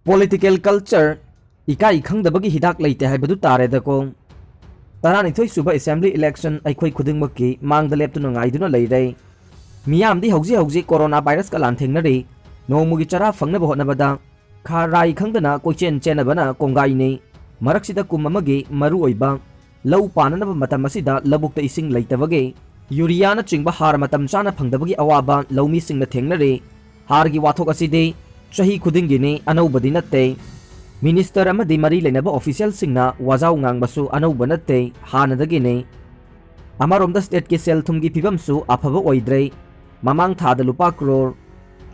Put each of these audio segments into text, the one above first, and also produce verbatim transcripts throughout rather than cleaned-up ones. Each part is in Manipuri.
Political culture, ꯏꯀꯥꯏ ꯈꯪꯗꯕꯒꯤ ꯍꯤꯗꯥꯛ ꯂꯩꯇꯦ ꯍꯥꯏꯕꯗꯨ ꯇꯥꯔꯦꯗꯀꯣ꯫ ꯇꯔꯥꯅꯤꯊꯣꯏ ꯁꯨꯕ assembly election ꯑꯩꯈꯣꯏ ꯈꯨꯗꯤꯡꯃꯛꯀꯤ ꯃꯥꯡꯗ ꯂꯦꯞꯇꯨꯅ ꯉꯥꯏꯗꯨꯅ ꯂꯩꯔꯦ꯫ ꯃꯤꯌꯥꯝꯗꯤ ꯍꯧꯖꯤꯛ ꯍꯧꯖꯤꯛ corona virusꯀ ꯂꯥꯟꯊꯦꯡꯅꯔꯤ꯫ ꯅꯣꯡꯃꯒꯤ ꯆꯔꯥ ꯐꯪꯅꯕ ꯍꯣꯠꯅꯕꯗ ꯈꯥ ꯔꯥꯏ ꯈꯪꯗꯅ ꯀꯣꯏꯆꯦꯟ ꯆꯦꯟꯅꯕꯅ ꯀꯣꯡꯒꯥꯏꯅꯤ꯫ ꯃꯔꯛꯁꯤꯗ ꯀꯨꯝ ꯑꯃꯒꯤ ꯃꯔꯨꯑꯣꯏꯕ ꯂꯧ ꯄꯥꯟꯅꯅꯕ ꯃꯇꯝ ꯑꯁꯤꯗ ꯂꯧꯕꯨꯛꯇ ꯏꯁꯤꯡ ꯂꯩꯇꯕꯒꯤ, ꯌꯨꯔꯤꯌꯥꯅꯆꯤꯡꯕ ꯍꯥꯔ ꯃꯇꯝ ꯆꯥꯅ ꯐꯪꯗꯕꯒꯤ ꯑꯋꯥꯕ ꯂꯧꯃꯤꯁꯤꯡꯅ ꯊꯦꯡꯅꯔꯤ꯫ ꯍꯥꯔꯒꯤ ꯋꯥꯊꯣꯛ ꯑꯁꯤꯗꯤ ꯆꯍꯤ ꯈꯨꯗꯤꯡꯒꯤꯅꯤ, ꯑꯅꯧꯕꯗꯤ ꯅꯠꯇꯦ꯫ Minister ꯑꯃꯗꯤ ꯃꯔꯤ ꯂꯩꯅꯕ officialꯁꯤꯡꯅ ꯋꯥꯖꯥꯎ ꯉꯥꯡꯕꯁꯨ ꯑꯅꯧꯕ ꯅꯠꯇꯦ, ꯍꯥꯟꯅꯗꯒꯤꯅꯤ꯫ ꯑꯃꯔꯣꯝꯗ stateꯀꯤ ꯁꯦꯜ ꯊꯨꯝꯒꯤ ꯐꯤꯕꯝꯁꯨ ꯑꯐꯕ ꯑꯣꯏꯗ꯭ꯔꯦ꯫ ꯃꯃꯥꯡ ꯊꯥꯗ ꯂꯨꯄꯥ ꯀ꯭ꯔꯣꯔ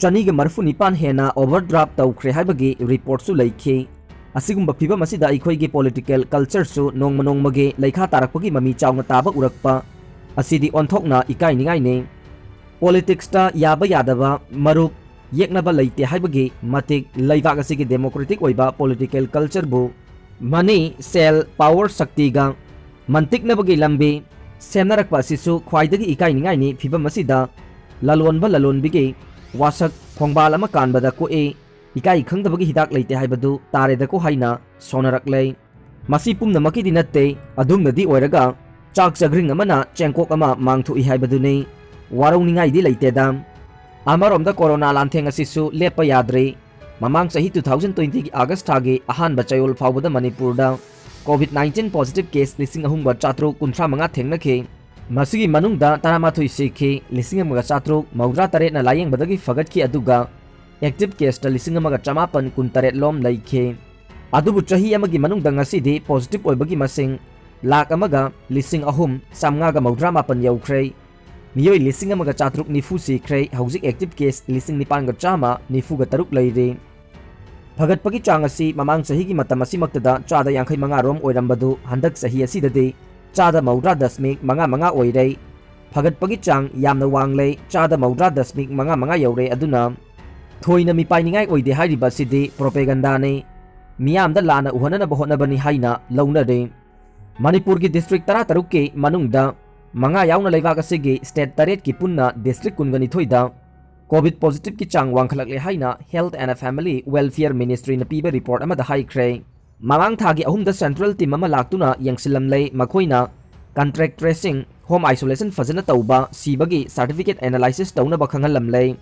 ꯆꯅꯤꯒ ꯃꯔꯤꯐꯨ ꯅꯤꯄꯥꯟ ꯍꯦꯟꯅ overdraft ꯇꯧꯈ꯭ꯔꯦ ꯍꯥꯏꯕꯒꯤ reportꯁꯨ ꯂꯩꯈꯤ꯫ ꯑꯁꯤꯒꯨꯝꯕ ꯐꯤꯕꯝ ꯑꯁꯤꯗ ꯑꯩꯈꯣꯏꯒꯤ political cultureꯁꯨ ꯅꯣꯡꯃ ꯅꯣꯡꯃꯒꯤ ꯂꯩꯈꯥ ꯇꯥꯔꯛꯄꯒꯤ ꯃꯃꯤ ꯆꯥꯎꯅ ꯇꯥꯕ ꯎꯔꯛꯄ ꯑꯁꯤꯗꯤ ꯑꯣꯟꯊꯣꯛꯅ ꯏꯀꯥꯏꯅꯤꯡꯉꯥꯏꯅꯤ꯫ Politicsꯇ ꯌꯥꯕ ꯌꯥꯗꯕ, ꯃꯔꯨꯞ ꯌꯦꯛꯅꯕ ꯂꯩꯇꯦ ꯍꯥꯏꯕꯒꯤ ꯃꯇꯤꯛ ꯂꯩꯕꯥꯛ ꯑꯁꯤꯒꯤ democratic ꯑꯣꯏꯕ political cultureꯕꯨ money, ꯁꯦꯜ, power, ꯁꯛꯇꯤꯒ ꯃꯟꯇꯤꯛꯅꯕꯒꯤ ꯂꯝꯕꯤ ꯁꯦꯝꯅꯔꯛꯄ ꯑꯁꯤꯁꯨ ꯈ꯭ꯋꯥꯏꯗꯒꯤ ꯏꯀꯥꯏꯅꯤꯡꯉꯥꯏꯅꯤ꯫ ꯐꯤꯕꯝ ꯑꯁꯤꯗ ꯂꯂꯣꯟꯕ ꯂꯂꯣꯟꯕꯤꯒꯤ ꯋꯥꯁꯛ ꯈꯣꯡꯕꯥꯜ ꯑꯃ ꯀꯥꯟꯕꯗ ꯀꯣꯛꯏ꯫ ꯏꯀꯥꯏ ꯈꯪꯗꯕꯒꯤ ꯍꯤꯗꯥꯛ ꯂꯩꯇꯦ ꯍꯥꯏꯕꯗꯨ ꯇꯥꯔꯦꯗꯀꯣ ꯍꯥꯏꯅ ꯁꯣꯟꯅꯔꯛꯂꯦ꯫ ꯃꯁꯤ ꯄꯨꯝꯅꯃꯛꯀꯤꯗꯤ ꯅꯠꯇꯦ, ꯑꯗꯨꯝꯅꯗꯤ ꯑꯣꯏꯔꯒ ꯆꯥꯛ ꯆꯒ꯭ꯔꯤꯡ ꯑꯃꯅ ꯆꯦꯡꯀꯣꯛ ꯑꯃ ꯃꯥꯡꯊꯣꯛꯏ ꯍꯥꯏꯕꯗꯨꯅꯤ꯫ ꯋꯥꯔꯧꯅꯤꯡꯉꯥꯏꯗꯤ ꯂꯩꯇꯦꯗ꯫ ꯑꯃꯔꯣꯝꯗ corona ꯂꯥꯟꯊꯦꯡ ꯑꯁꯤꯁꯨ ꯂꯦꯞꯄ ꯌꯥꯗ꯭ꯔꯤ꯫ ꯃꯃꯥꯡ ꯆꯍꯤ two thousand twentyꯒꯤ August ꯊꯥꯒꯤ ꯑꯍꯥꯟꯕ ꯆꯌꯣꯜ ꯐꯥꯎꯕꯗ ꯃꯅꯤꯄꯨꯔꯗ COVID nineteen positive case ꯂꯤꯁꯤꯡ ꯑꯍꯨꯝꯒ ꯆꯥꯇ꯭ꯔꯨꯛ ꯀꯨꯟꯊ꯭ꯔꯥ ꯃꯉꯥ ꯊꯦꯡꯅꯈꯤ꯫ ꯃꯁꯤꯒꯤ ꯃꯅꯨꯡꯗ ꯇꯔꯥꯃꯥꯊꯣꯏ ꯁꯤꯈꯤ, ꯂꯤꯁꯤꯡ ꯑꯃꯒ ꯆꯥꯇ꯭ꯔꯨꯛ ꯃꯧꯗ꯭ꯔꯥ ꯇꯔꯦꯠꯅ ꯂꯥꯌꯦꯡꯕꯗꯒꯤ ꯐꯒꯠꯈꯤ, ꯑꯗꯨꯒ active caseꯇ ꯂꯤꯁꯤꯡ ꯑꯃꯒ ꯆꯃꯥꯄꯟ ꯀꯨꯟꯇꯔꯦꯠ ꯂꯣꯝ ꯂꯩꯈꯤ꯫ ꯑꯗꯨꯕꯨ ꯆꯍꯤ ꯑꯃꯒꯤ ꯃꯅꯨꯡꯗ ꯉꯁꯤꯗꯤ positive ꯑꯣꯏꯕꯒꯤ ꯃꯁꯤꯡ ꯂꯥꯈ ꯑꯃꯒ ꯂꯤꯁꯤꯡ ꯑꯍꯨꯝ ꯆꯥꯝꯃꯉꯥꯒ ꯃꯧꯗ꯭ꯔꯥ ꯃꯥꯄꯟ ꯌꯧꯈ꯭ꯔꯦ꯫ ꯃꯤꯑꯣꯏ ꯂꯤꯁꯤꯡ ꯑꯃꯒ ꯆꯥꯇ꯭ꯔꯨꯛ ꯅꯤꯐꯨ ꯁꯤꯈ꯭ꯔꯦ, ꯍꯧꯖꯤꯛ active case ꯂꯤꯁꯤꯡ ꯅꯤꯄꯥꯟꯒ ꯆꯥꯝꯃ ꯅꯤꯐꯨꯒ ꯇꯔꯨꯛ ꯂꯩꯔꯤ꯫ ꯐꯒꯠꯄꯒꯤ ꯆꯥꯡ ꯑꯁꯤ ꯃꯃꯥꯡ ꯆꯍꯤꯒꯤ ꯃꯇꯝ ꯑꯁꯤꯃꯛꯇꯗ ꯆꯥꯗ ꯌꯥꯡꯈꯩ ꯃꯉꯥ ꯔꯣꯝ ꯑꯣꯏꯔꯝꯕꯗꯨ ꯍꯟꯗꯛ ꯆꯍꯤ ꯑꯁꯤꯗꯗꯤ ꯆꯥꯗ ꯃꯧꯗ꯭ꯔꯥ ꯗꯁꯃꯤꯛ ꯃꯉꯥ ꯃꯉꯥ ꯑꯣꯏꯔꯦ꯫ ꯐꯒꯠꯄꯒꯤ ꯆꯥꯡ ꯌꯥꯝꯅ ꯋꯥꯡꯂꯦ, ꯆꯥꯗ ꯃꯧꯗ꯭ꯔꯥ ꯗꯁꯃꯤꯛ ꯃꯉꯥ ꯃꯉꯥ ꯌꯧꯔꯦ꯫ ꯑꯗꯨꯅ ꯊꯣꯏꯅ ꯃꯤꯄꯥꯏꯅꯤꯡꯉꯥꯏ ꯑꯣꯏꯗꯦ ꯍꯥꯏꯔꯤꯕ ꯑꯁꯤꯗꯤ propagandaꯅꯤ, ꯃꯤꯌꯥꯝꯗ ꯂꯥꯟꯅ ꯎꯍꯟꯅꯅꯕ ꯍꯣꯠꯅꯕꯅꯤ ꯍꯥꯏꯅ ꯂꯧꯅꯔꯦ꯫ ꯃꯅꯤꯄꯨꯔꯒꯤ district ꯇꯔꯥꯇꯔꯨꯛꯀꯤ ꯃꯅꯨꯡꯗ ꯃꯉꯥ ꯌꯥꯎꯅ ꯂꯩꯕꯥꯛ ꯑꯁꯤꯒꯤ state ꯇꯔꯦꯠꯀꯤ ꯄꯨꯟꯅ district ꯀꯨꯟꯒ ꯅꯤꯊꯣꯏꯗ ꯀꯣꯚꯤꯗ ꯄꯣꯖꯤꯇꯤꯚꯀꯤ ꯆꯥꯡ ꯋꯥꯡꯈꯠꯂꯛꯂꯦ ꯍꯥꯏꯅ Health and Family Welfare Ministryꯅ ꯄꯤꯕ ꯔꯤꯄꯣꯔꯠ ꯑꯃꯗ ꯍꯥꯏꯈ꯭ꯔꯦ꯫ ꯃꯃꯥꯡ ꯊꯥꯒꯤ ꯑꯍꯨꯝꯗ ꯁꯦꯟꯇ꯭ꯔꯦꯜ ꯇꯤꯝ ꯑꯃ ꯂꯥꯛꯇꯨꯅ ꯌꯦꯡꯁꯤꯜꯂꯝꯂꯦ꯫ ꯃꯈꯣꯏꯅ ꯀꯟꯇ꯭ꯔꯦꯛ ꯇ꯭ꯔꯦꯁꯤꯡ, ꯍꯣꯝ ꯑꯥꯏꯁꯣꯂꯦꯁꯟ ꯐꯖꯅ ꯇꯧꯕ, ꯁꯤꯕꯒꯤ ꯁꯥꯔꯇꯤꯐꯤꯀꯦꯠ ꯑꯦꯅꯥꯂꯥꯏꯁꯤꯁ ꯇꯧꯅꯕ ꯈꯪꯍꯜꯂꯝꯂꯦ꯫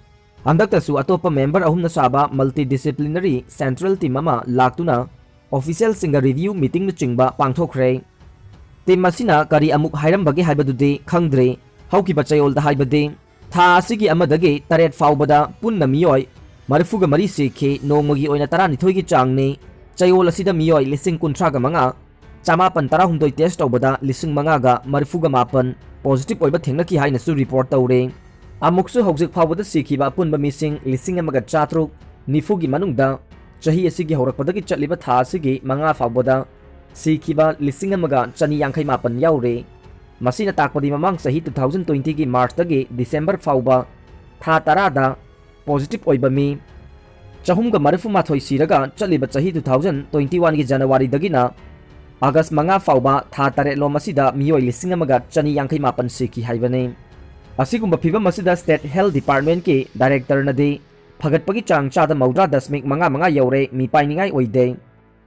ꯍꯟꯗꯛꯇꯁꯨ ꯑꯇꯣꯞꯄ ꯃꯦꯝꯕꯔ ꯑꯍꯨꯝꯅ ꯁꯥꯕ ꯃꯜꯇꯤ ꯗꯤꯁꯤꯄ꯭ꯂꯤꯅꯔꯤ ꯁꯦꯟꯇ꯭ꯔꯦꯜ ꯇꯤꯝ ꯑꯃ ꯂꯥꯛꯇꯨꯅ ꯑꯣꯐꯤꯁꯤꯌꯦꯜꯁꯤꯡꯒ ꯔꯤꯚꯤꯌꯨ ꯃꯤꯇꯤꯡꯅꯆꯤꯡꯕ ꯄꯥꯡꯊꯣꯛꯈ꯭ꯔꯦ꯫ ꯇꯤꯝ ꯑꯁꯤꯅ ꯀꯔꯤ ꯑꯃꯨꯛ ꯍꯥꯏꯔꯝꯕꯒꯦ ꯍꯥꯏꯕꯗꯨꯗꯤ ꯈꯪꯗ꯭ꯔꯤ꯫ ꯍꯧꯈꯤꯕ ꯆꯌꯣꯜꯗ ꯍꯥꯏꯕꯗꯤ ꯊꯥ ꯑꯁꯤꯒꯤ ꯑꯃꯗꯒꯤ ꯇꯔꯦꯠ ꯐꯥꯎꯕꯗ ꯄꯨꯟꯅ ꯃꯤꯑꯣꯏ ꯃꯔꯤꯐꯨꯒ ꯃꯔꯤ ꯁꯤꯈꯤ, ꯅꯣꯡꯃꯒꯤ ꯑꯣꯏꯅ ꯇꯔꯥꯅꯤꯊꯣꯏꯒꯤ ꯆꯥꯡꯅꯤ꯫ ꯆꯌꯣꯜ ꯑꯁꯤꯗ ꯃꯤꯑꯣꯏ ꯂꯤꯁꯤꯡ ꯀꯨꯟꯊ꯭ꯔꯥꯒ ꯃꯉꯥ, ꯆꯃꯥꯄꯟ ꯇꯔꯥꯍꯨꯝꯗꯣꯏ ꯇꯦꯁ ꯇꯧꯕꯗ ꯂꯤꯁꯤꯡ ꯃꯉꯥꯒ ꯃꯔꯤꯐꯨꯒ ꯃꯥꯄꯟ ꯄꯣꯖꯤꯇꯤꯚ ꯑꯣꯏꯕ ꯊꯦꯡꯅꯈꯤ ꯍꯥꯏꯅꯁꯨ ꯔꯤꯄꯣꯔꯠ ꯇꯧꯔꯦ꯫ ꯑꯃꯨꯛꯁꯨ ꯍꯧꯖꯤꯛ ꯐꯥꯎꯕꯗ ꯁꯤꯈꯤꯕ ꯑꯄꯨꯟꯕ ꯃꯤꯁꯤꯡ ꯂꯤꯁꯤꯡ ꯑꯃꯒ ꯆꯥꯇ꯭ꯔꯨꯛ ꯅꯤꯐꯨꯒꯤ ꯃꯅꯨꯡꯗ ꯆꯍꯤ ꯑꯁꯤꯒꯤ ꯍꯧꯔꯛꯄꯗꯒꯤ ꯆꯠꯂꯤꯕ ꯊꯥ ꯑꯁꯤꯒꯤ ꯃꯉꯥ ꯐꯥꯎꯕꯗ ꯁꯤꯈꯤꯕ ꯂꯤꯁꯤꯡ ꯑꯃꯒ ꯆꯅꯤ ꯌꯥꯡꯈꯩ ꯃꯥꯄꯟ ꯌꯥꯎꯔꯦ꯫ ꯃꯁꯤꯅ ꯇꯥꯛꯄꯗꯤ ꯃꯃꯥꯡ ꯆꯍꯤ two thousand twentyꯒꯤ ꯃꯥꯔꯆꯇꯒꯤ ꯗꯤꯁꯦꯝꯕꯔ ꯐꯥꯎꯕ ꯊꯥ ꯇꯔꯥꯗ ꯄꯣꯖꯤꯇꯤꯚ ꯑꯣꯏꯕ ꯃꯤ ꯆꯍꯨꯝꯒ ꯃꯔꯤꯐꯨ ꯃꯥꯊꯣꯏ ꯁꯤꯔꯒ ꯆꯠꯂꯤꯕ ꯆꯍꯤ two thousand twenty oneꯒꯤ ꯖꯅꯋꯥꯔꯤꯗꯒꯤꯅ ꯑꯥꯒꯁ ꯃꯉꯥ ꯐꯥꯎꯕ ꯊꯥ ꯇꯔꯦꯠꯂꯣꯝ ꯑꯁꯤꯗ ꯃꯤꯑꯣꯏ ꯂꯤꯁꯤꯡ ꯑꯃꯒ ꯆꯅꯤ ꯌꯥꯡꯈꯩ ꯃꯥꯄꯟ ꯁꯤꯈꯤ ꯍꯥꯏꯕꯅꯤ꯫ ꯑꯁꯤꯒꯨꯝꯕ ꯐꯤꯕꯝ ꯑꯁꯤꯗ ꯁ꯭ꯇꯦꯠ ꯍꯦꯜꯊ ꯗꯤꯄꯥꯔꯠꯃꯦꯟꯠꯀꯤ ꯗꯥꯏꯔꯦꯛꯇꯔꯅꯗꯤ ꯐꯒꯠꯄꯒꯤ ꯆꯥꯡ ꯆꯥꯗ ꯃꯧꯗ꯭ꯔꯥ ꯗꯁꯃꯤꯛ ꯃꯉꯥ ꯃꯉꯥ ꯌꯧꯔꯦ, ꯃꯤꯄꯥꯏꯅꯤꯡꯉꯥꯏ ꯑꯣꯏꯗꯦ꯫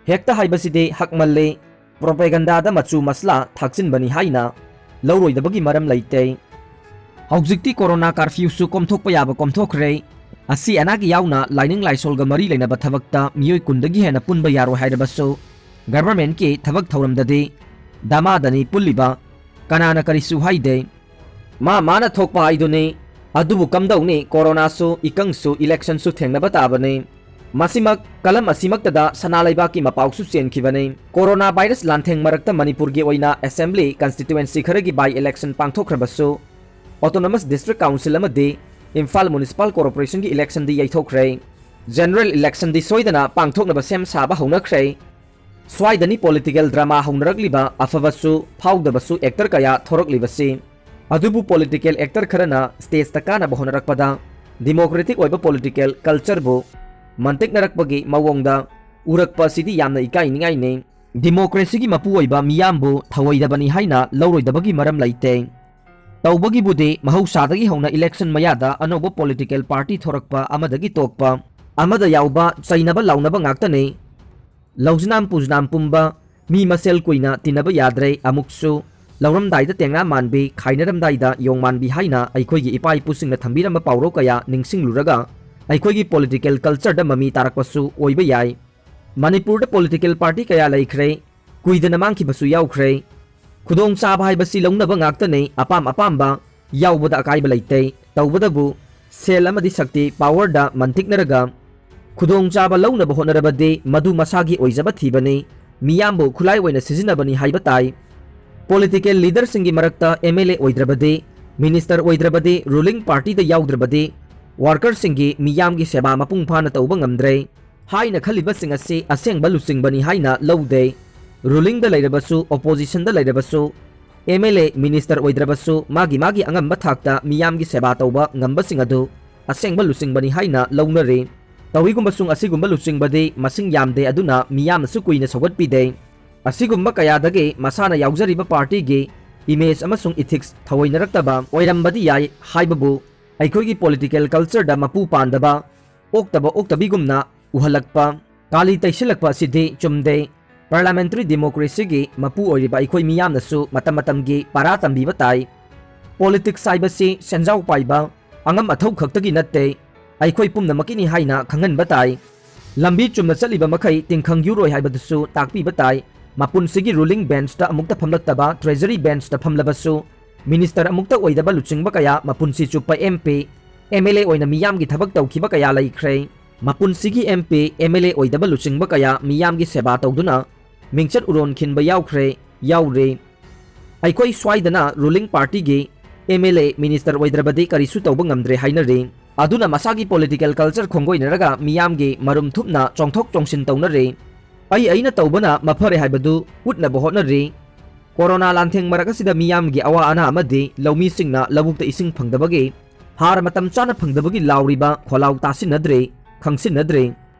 ꯍꯦꯛꯇ ꯍꯥꯏꯕꯁꯤꯗꯤ ꯍꯛꯃꯜꯂꯤ꯫ ꯄ꯭ꯔꯣꯄꯦꯒꯟꯗꯥꯗ ꯃꯆꯨ ꯃꯁꯂꯥ ꯊꯥꯛꯆꯤꯟꯕꯅꯤ ꯍꯥꯏꯅ ꯂꯧꯔꯣꯏꯗꯕꯒꯤ ꯃꯔꯝ ꯂꯩꯇꯦ꯫ ꯍꯧꯖꯤꯛꯇꯤ ꯀꯣꯔꯣꯅꯥ ꯀꯥꯔꯐ꯭ꯌꯨꯁꯨ ꯀꯣꯝꯊꯣꯛꯄ ꯌꯥꯕ ꯀꯣꯝꯊꯣꯛꯈ꯭ꯔꯦ꯫ ꯑꯁꯤ ꯑꯅꯥꯒꯤ ꯌꯥꯎꯅ ꯂꯥꯏꯅꯤꯡ ꯂꯥꯏꯁꯣꯜꯒ ꯃꯔꯤ ꯂꯩꯅꯕ ꯊꯕꯛꯇ ꯃꯤꯑꯣꯏ ꯀꯨꯟꯗꯒꯤ ꯍꯦꯟꯅ ꯄꯨꯟꯕ ꯌꯥꯔꯣꯏ ꯍꯥꯏꯔꯕꯁꯨ, ꯒꯚꯔꯟꯃꯦꯟꯠꯀꯤ ꯊꯕꯛ ꯊꯧꯔꯝꯗꯗꯤ ꯗꯃꯥꯗꯅꯤ ꯄꯨꯜꯂꯤꯕ, ꯀꯅꯥꯅ ꯀꯔꯤꯁꯨ ꯍꯥꯏꯗꯦ꯫ ꯃꯥ ꯃꯥꯅ ꯊꯣꯛꯄ ꯍꯥꯏꯗꯨꯅꯤ꯫ ꯑꯗꯨꯕꯨ ꯀꯝꯗꯧꯅꯤ, ꯀꯣꯔꯣꯅꯥꯁꯨ, ꯏꯀꯪꯁꯨ, ꯏꯂꯦꯛꯁꯟꯁꯨ ꯊꯦꯡꯅꯕ ꯇꯥꯕꯅꯤ꯫ ꯃꯁꯤꯃꯛ ꯀꯂꯝ ꯑꯁꯤꯃꯛꯇꯗ ꯁꯅꯥ ꯂꯩꯕꯥꯛꯀꯤ ꯃꯄꯥꯎꯁꯨ ꯆꯦꯟꯈꯤꯕꯅꯤ꯫ ꯀꯣꯔꯣꯅꯥ ꯚꯥꯏꯔꯁ ꯂꯥꯟꯊꯦꯡ ꯃꯔꯛꯇ ꯃꯅꯤꯄꯨꯔꯒꯤ ꯑꯣꯏꯅ ꯑꯦꯁꯦꯝꯕ꯭ꯂꯤ ꯀꯟꯁꯇꯤꯇ꯭ꯋꯦꯟꯁꯤ ꯈꯔꯒꯤ ꯕꯥꯏ ꯏꯂꯦꯛꯁꯟ ꯄꯥꯡꯊꯣꯛꯈ꯭ꯔꯕꯁꯨ, ꯑꯣꯇꯣꯅꯣꯃꯁ ꯗꯤꯁꯇ꯭ꯔꯤꯛ ꯀꯥꯎꯟꯁꯤꯜ ꯑꯃꯗꯤ ꯏꯝꯐꯥꯜ ꯃ꯭ꯌꯨꯅꯤꯁꯤꯄꯥꯜ ꯀꯣꯔꯄꯣꯔꯦꯁꯟꯒꯤ ꯏꯂꯦꯛꯁꯟꯗꯤ ꯌꯩꯊꯣꯛꯈ꯭ꯔꯦ꯫ ꯖꯦꯅꯔꯦꯜ ꯏꯂꯦꯛꯁꯟꯗꯤ ꯁꯣꯏꯗꯅ ꯄꯥꯡꯊꯣꯛꯅꯕ ꯁꯦꯝ ꯁꯥꯕ ꯍꯧꯅꯈ꯭ꯔꯦ꯫ ꯁ꯭ꯋꯥꯏꯗꯅꯤ ꯄꯣꯂꯤꯇꯤꯀꯦꯜ ꯗ꯭ꯔꯃꯥ ꯍꯧꯅꯔꯛꯂꯤꯕ꯫ ꯑꯐꯕꯁꯨ ꯐꯥꯎꯗꯕꯁꯨ ꯑꯦꯛꯇꯔ ꯀꯌꯥ ꯊꯣꯔꯛꯂꯤꯕꯁꯤ꯫ ꯑꯗꯨꯕꯨ ꯄꯣꯂꯤꯇꯤꯀꯦꯜ ꯑꯦꯛꯇꯔ ꯈꯔꯅ ꯁ꯭ꯇꯦꯖꯇ ꯀꯥꯅꯕ ꯍꯣꯠꯅꯔꯛꯄꯗ ꯗꯤꯃꯣꯀ꯭ꯔꯦꯇꯤꯛ ꯑꯣꯏꯕ ꯄꯣꯂꯤꯇꯤꯀꯦꯜ ꯀꯜꯆꯔꯕꯨ ꯃꯟꯇꯤꯛꯅꯔꯛꯄꯒꯤ ꯃꯑꯣꯡꯗ ꯎꯔꯛꯄ ꯑꯁꯤꯗꯤ ꯌꯥꯝꯅ ꯏꯀꯥꯏꯅꯤꯡꯉꯥꯏꯅꯤ꯫ ꯗꯤꯃꯣꯀ꯭ꯔꯦꯁꯤꯒꯤ ꯃꯄꯨ ꯑꯣꯏꯕ ꯃꯤꯌꯥꯝꯕꯨ ꯊꯧꯑꯣꯏꯗꯕꯅꯤ ꯍꯥꯏꯅ ꯂꯧꯔꯣꯏꯗꯕꯒꯤ ꯃꯔꯝ ꯂꯩꯇꯦ꯫ ꯇꯧꯕꯒꯤꯕꯨꯗꯤ ꯃꯍꯧꯁꯥꯗꯒꯤ ꯍꯧꯅ election ꯃꯌꯥꯗ ꯑꯅꯧꯕ political party ꯊꯣꯔꯛꯄ ꯑꯃꯗꯒꯤ ꯇꯣꯛꯄ ꯑꯃꯗ ꯌꯥꯎꯕ ꯆꯩꯅꯕ ꯂꯥꯎꯅꯕ ꯉꯥꯛꯇꯅꯤ꯫ ꯂꯧꯖꯅꯥꯝ ꯄꯨꯖꯅꯥꯝ ꯄꯨꯝꯕ, ꯃꯤ ꯃꯁꯦꯜ ꯀꯨꯏꯅ ꯇꯤꯟꯅꯕ ꯌꯥꯗ꯭ꯔꯦ, ꯑꯃꯨꯛꯁꯨ ꯂꯧꯔꯝꯗꯥꯏꯗ ꯇꯦꯡꯅꯥ ꯃꯥꯟꯕꯤ, ꯈꯥꯏꯅꯔꯝꯗꯥꯏꯗ ꯌꯣꯡ ꯃꯥꯟꯕꯤ ꯍꯥꯏꯅ ꯑꯩꯈꯣꯏꯒꯤ ꯏꯄꯥ ꯏꯄꯨꯁꯤꯡꯅ ꯊꯝꯕꯤꯔꯝꯕ ꯄꯥꯎꯔꯧ ꯀꯌꯥ ꯅꯤꯡꯁꯤꯡꯂꯨꯔꯒ ꯑꯩꯈꯣꯏꯒꯤ political cultureꯗ ꯃꯃꯤ ꯇꯥꯔꯛꯄꯁꯨ ꯑꯣꯏꯕ ꯌꯥꯏ꯫ ꯃꯅꯤꯄꯨꯔꯗ political party ꯀꯌꯥ ꯂꯩꯈ꯭ꯔꯦ, ꯀꯨꯏꯗꯅ ꯃꯥꯡꯈꯤꯕꯁꯨ ꯌꯥꯎꯈ꯭ꯔꯦ꯫ ꯈꯨꯗꯣꯡꯆꯥꯕ ꯍꯥꯏꯕꯁꯤ ꯂꯧꯅꯕ ꯉꯥꯛꯇꯅꯤ, ꯑꯄꯥꯝ ꯑꯄꯥꯝꯕ ꯌꯥꯎꯕꯗ ꯑꯀꯥꯏꯕ ꯂꯩꯇꯦ꯫ ꯇꯧꯕꯗꯕꯨ ꯁꯦꯜ ꯑꯃꯗꯤ ꯁꯛꯇꯤ, powerꯗ ꯃꯟꯊꯤꯛꯅꯔꯒ ꯈꯨꯗꯣꯡꯆꯥꯕ ꯂꯧꯅꯕ ꯍꯣꯠꯅꯔꯕꯗꯤ ꯃꯗꯨ ꯃꯁꯥꯒꯤ ꯑꯣꯏꯖꯕ ꯊꯤꯕꯅꯤ꯫ ꯃꯤꯌꯥꯝꯕꯨ ꯈꯨꯠꯂꯥꯏ ꯑꯣꯏꯅ ꯁꯤꯖꯤꯟꯅꯕꯅꯤ ꯍꯥꯏꯕ ꯇꯥꯏ꯫ Political leaderꯁꯤꯡꯒꯤ ꯃꯔꯛꯇ MLA ꯑꯣꯏꯗ꯭ꯔꯕꯗꯤ, minister ꯑꯣꯏꯗ꯭ꯔꯕꯗꯤ, ruling partyꯗ ꯌꯥꯎꯗ꯭ꯔꯕꯗꯤ, workerꯁꯤꯡꯒꯤ ꯃꯤꯌꯥꯝꯒꯤ ꯁꯦꯕꯥ ꯃꯄꯨꯡ ꯐꯥꯅ ꯇꯧꯕ ꯉꯝꯗ꯭ꯔꯦ ꯍꯥꯏꯅ ꯈꯜꯂꯤꯕꯁꯤꯡ ꯑꯁꯤ ꯑꯁꯦꯡꯕ ꯂꯨꯆꯤꯡꯕꯅꯤ ꯍꯥꯏꯅ ꯂꯧꯗꯦ꯫ Rulingꯗ ꯂꯩꯔꯕꯁꯨ, oppositionꯗ ꯂꯩꯔꯕꯁꯨ, MLA, minister ꯑꯣꯏꯗ꯭ꯔꯕꯁꯨ ꯃꯥꯒꯤ ꯑꯉꯝꯕ ꯊꯥꯛꯇ ꯃꯤꯌꯥꯝꯒꯤ ꯁꯦꯕꯥ ꯇꯧꯕ ꯉꯝꯕꯁꯤꯡ ꯑꯗꯨ ꯑꯁꯦꯡꯕ ꯂꯨꯆꯤꯡꯕꯅꯤ ꯍꯥꯏꯅ ꯂꯧꯅꯔꯤ꯫ ꯇꯧꯏꯒꯨꯝꯕꯁꯨꯡ ꯑꯁꯤꯒꯨꯝꯕ ꯂꯨꯆꯤꯡꯕꯗꯤ ꯃꯁꯤꯡ ꯌꯥꯝꯗꯦ, ꯑꯗꯨꯅ ꯃꯤꯌꯥꯝꯅꯁꯨ ꯀꯨꯏꯅ ꯁꯧꯒꯠꯄꯤꯗꯦ꯫ ꯑꯁꯤꯒꯨꯝꯕ ꯀꯌꯥꯗꯒꯤ ꯃꯁꯥꯅ ꯌꯥꯎꯖꯔꯤꯕ partyꯒꯤ image ꯑꯃꯁꯨꯡ ethics ꯊꯑꯣꯏꯅꯔꯛꯇꯕ ꯑꯣꯏꯔꯝꯕꯗꯤ ꯌꯥꯏ ꯍꯥꯏꯕꯕꯨ ꯑꯩꯈꯣꯏꯒꯤ political cultureꯗ ꯃꯄꯨ ꯄꯥꯟꯗꯕ, ꯑꯣꯛꯇꯕ ꯑꯣꯛꯇꯕꯤꯒꯨꯝꯅ ꯎꯍꯜꯂꯛꯄ, ꯀꯥꯂꯤ ꯇꯩꯁꯤꯜꯂꯛꯄ ꯑꯁꯤꯗꯤ ꯆꯨꯝꯗꯦ꯫ Parliamentary democracyꯒꯤ ꯃꯄꯨ ꯑꯣꯏꯔꯤꯕ ꯑꯩꯈꯣꯏ ꯃꯤꯌꯥꯝꯅꯁꯨ ꯃꯇꯝ ꯃꯇꯝꯒꯤ ꯄꯔꯥ ꯇꯝꯕꯤꯕ ꯇꯥꯏ꯫ Politics ꯍꯥꯏꯕꯁꯤ ꯁꯦꯟꯖꯥꯎ ꯄꯥꯏꯕ, ꯑꯉꯝ ꯑꯊꯧ ꯈꯛꯇꯒꯤ ꯅꯠꯇꯦ, ꯑꯩꯈꯣꯏ ꯄꯨꯝꯅꯃꯛꯀꯤꯅꯤ ꯍꯥꯏꯅ ꯈꯪꯍꯟꯕ ꯇꯥꯏ꯫ ꯂꯝꯕꯤ ꯆꯨꯝꯅ ꯆꯠꯂꯤꯕ ꯃꯈꯩ ꯇꯤꯡꯈꯪ ꯌꯨꯔꯣꯏ ꯍꯥꯏꯕꯗꯨꯁꯨ ꯇꯥꯛꯄꯤꯕ ꯇꯥꯏ꯫ ꯃꯄꯨꯟꯁꯤꯒꯤ ruling benchꯇ ꯑꯃꯨꯛꯇ ꯐꯝꯂꯛꯇꯕ, treasury benchꯇ ꯐꯝꯂꯕꯁꯨ minister ꯑꯃꯨꯛꯇ ꯑꯣꯏꯗꯕ ꯂꯨꯆꯤꯡꯕ ꯀꯌꯥ ꯃꯄꯨꯟꯁꯤ ꯆꯨꯞꯄ MP, MLA ꯑꯣꯏꯅ ꯃꯤꯌꯥꯝꯒꯤ ꯊꯕꯛ ꯇꯧꯈꯤꯕ ꯀꯌꯥ ꯂꯩꯈ꯭ꯔꯦ꯫ ꯃꯄꯨꯟꯁꯤꯒꯤ MP, MLA ꯑꯣꯏꯗꯕ ꯂꯨꯆꯤꯡꯕ ꯀꯌꯥ ꯃꯤꯌꯥꯝꯒꯤ ꯁꯦꯕꯥ ꯇꯧꯗꯨꯅ ꯃꯤꯡꯆꯠ ꯎꯔꯣꯟ ꯈꯤꯟꯕ ꯌꯥꯎꯈ꯭ꯔꯦ, ꯌꯥꯎꯔꯤ꯫ ꯑꯩꯈꯣꯏ ꯁ꯭ꯋꯥꯏꯗꯅ ruling partyꯒꯤ MLA, minister ꯑꯣꯏꯗ꯭ꯔꯕꯗꯤ ꯀꯔꯤꯁꯨ ꯇꯧꯕ ꯉꯝꯗ꯭ꯔꯦ ꯍꯥꯏꯅꯔꯤ꯫ ꯑꯗꯨꯅ ꯃꯁꯥꯒꯤ political culture ꯈꯣꯡꯒꯣꯏꯅꯔꯒ ꯃꯤꯌꯥꯝꯒꯤ ꯃꯔꯨꯝ ꯊꯨꯞꯅ ꯆꯣꯡꯊꯣꯛ ꯆꯣꯡꯁꯤꯟ ꯇꯧꯅꯔꯤ꯫ ꯑꯩ ꯑꯩꯅ ꯇꯧꯕꯅ ꯃꯐꯔꯦ ꯍꯥꯏꯕꯗꯨ ꯎꯠꯅꯕ ꯍꯣꯠꯅꯔꯤ꯫ ꯀꯣꯔꯣꯅꯥ ꯂꯥꯟꯊꯦꯡ ꯃꯔꯛ ꯑꯁꯤꯗ ꯃꯤꯌꯥꯝꯒꯤ ꯑꯋꯥ ꯑꯅꯥ ꯑꯃꯗꯤ ꯂꯧꯃꯤꯁꯤꯡꯅ ꯂꯧꯕꯨꯛꯇ ꯏꯁꯤꯡ ꯐꯪꯗꯕꯒꯤ, ꯍꯥꯔ ꯃꯇꯝ ꯆꯥꯅ ꯐꯪꯗꯕꯒꯤ ꯂꯥꯎꯔꯤꯕ ꯈꯣꯜꯂꯥꯎ ꯇꯥꯁꯤꯟꯅꯗ꯭ꯔꯦ, ꯈꯪꯁꯤꯟꯅꯗ꯭ꯔꯦ꯫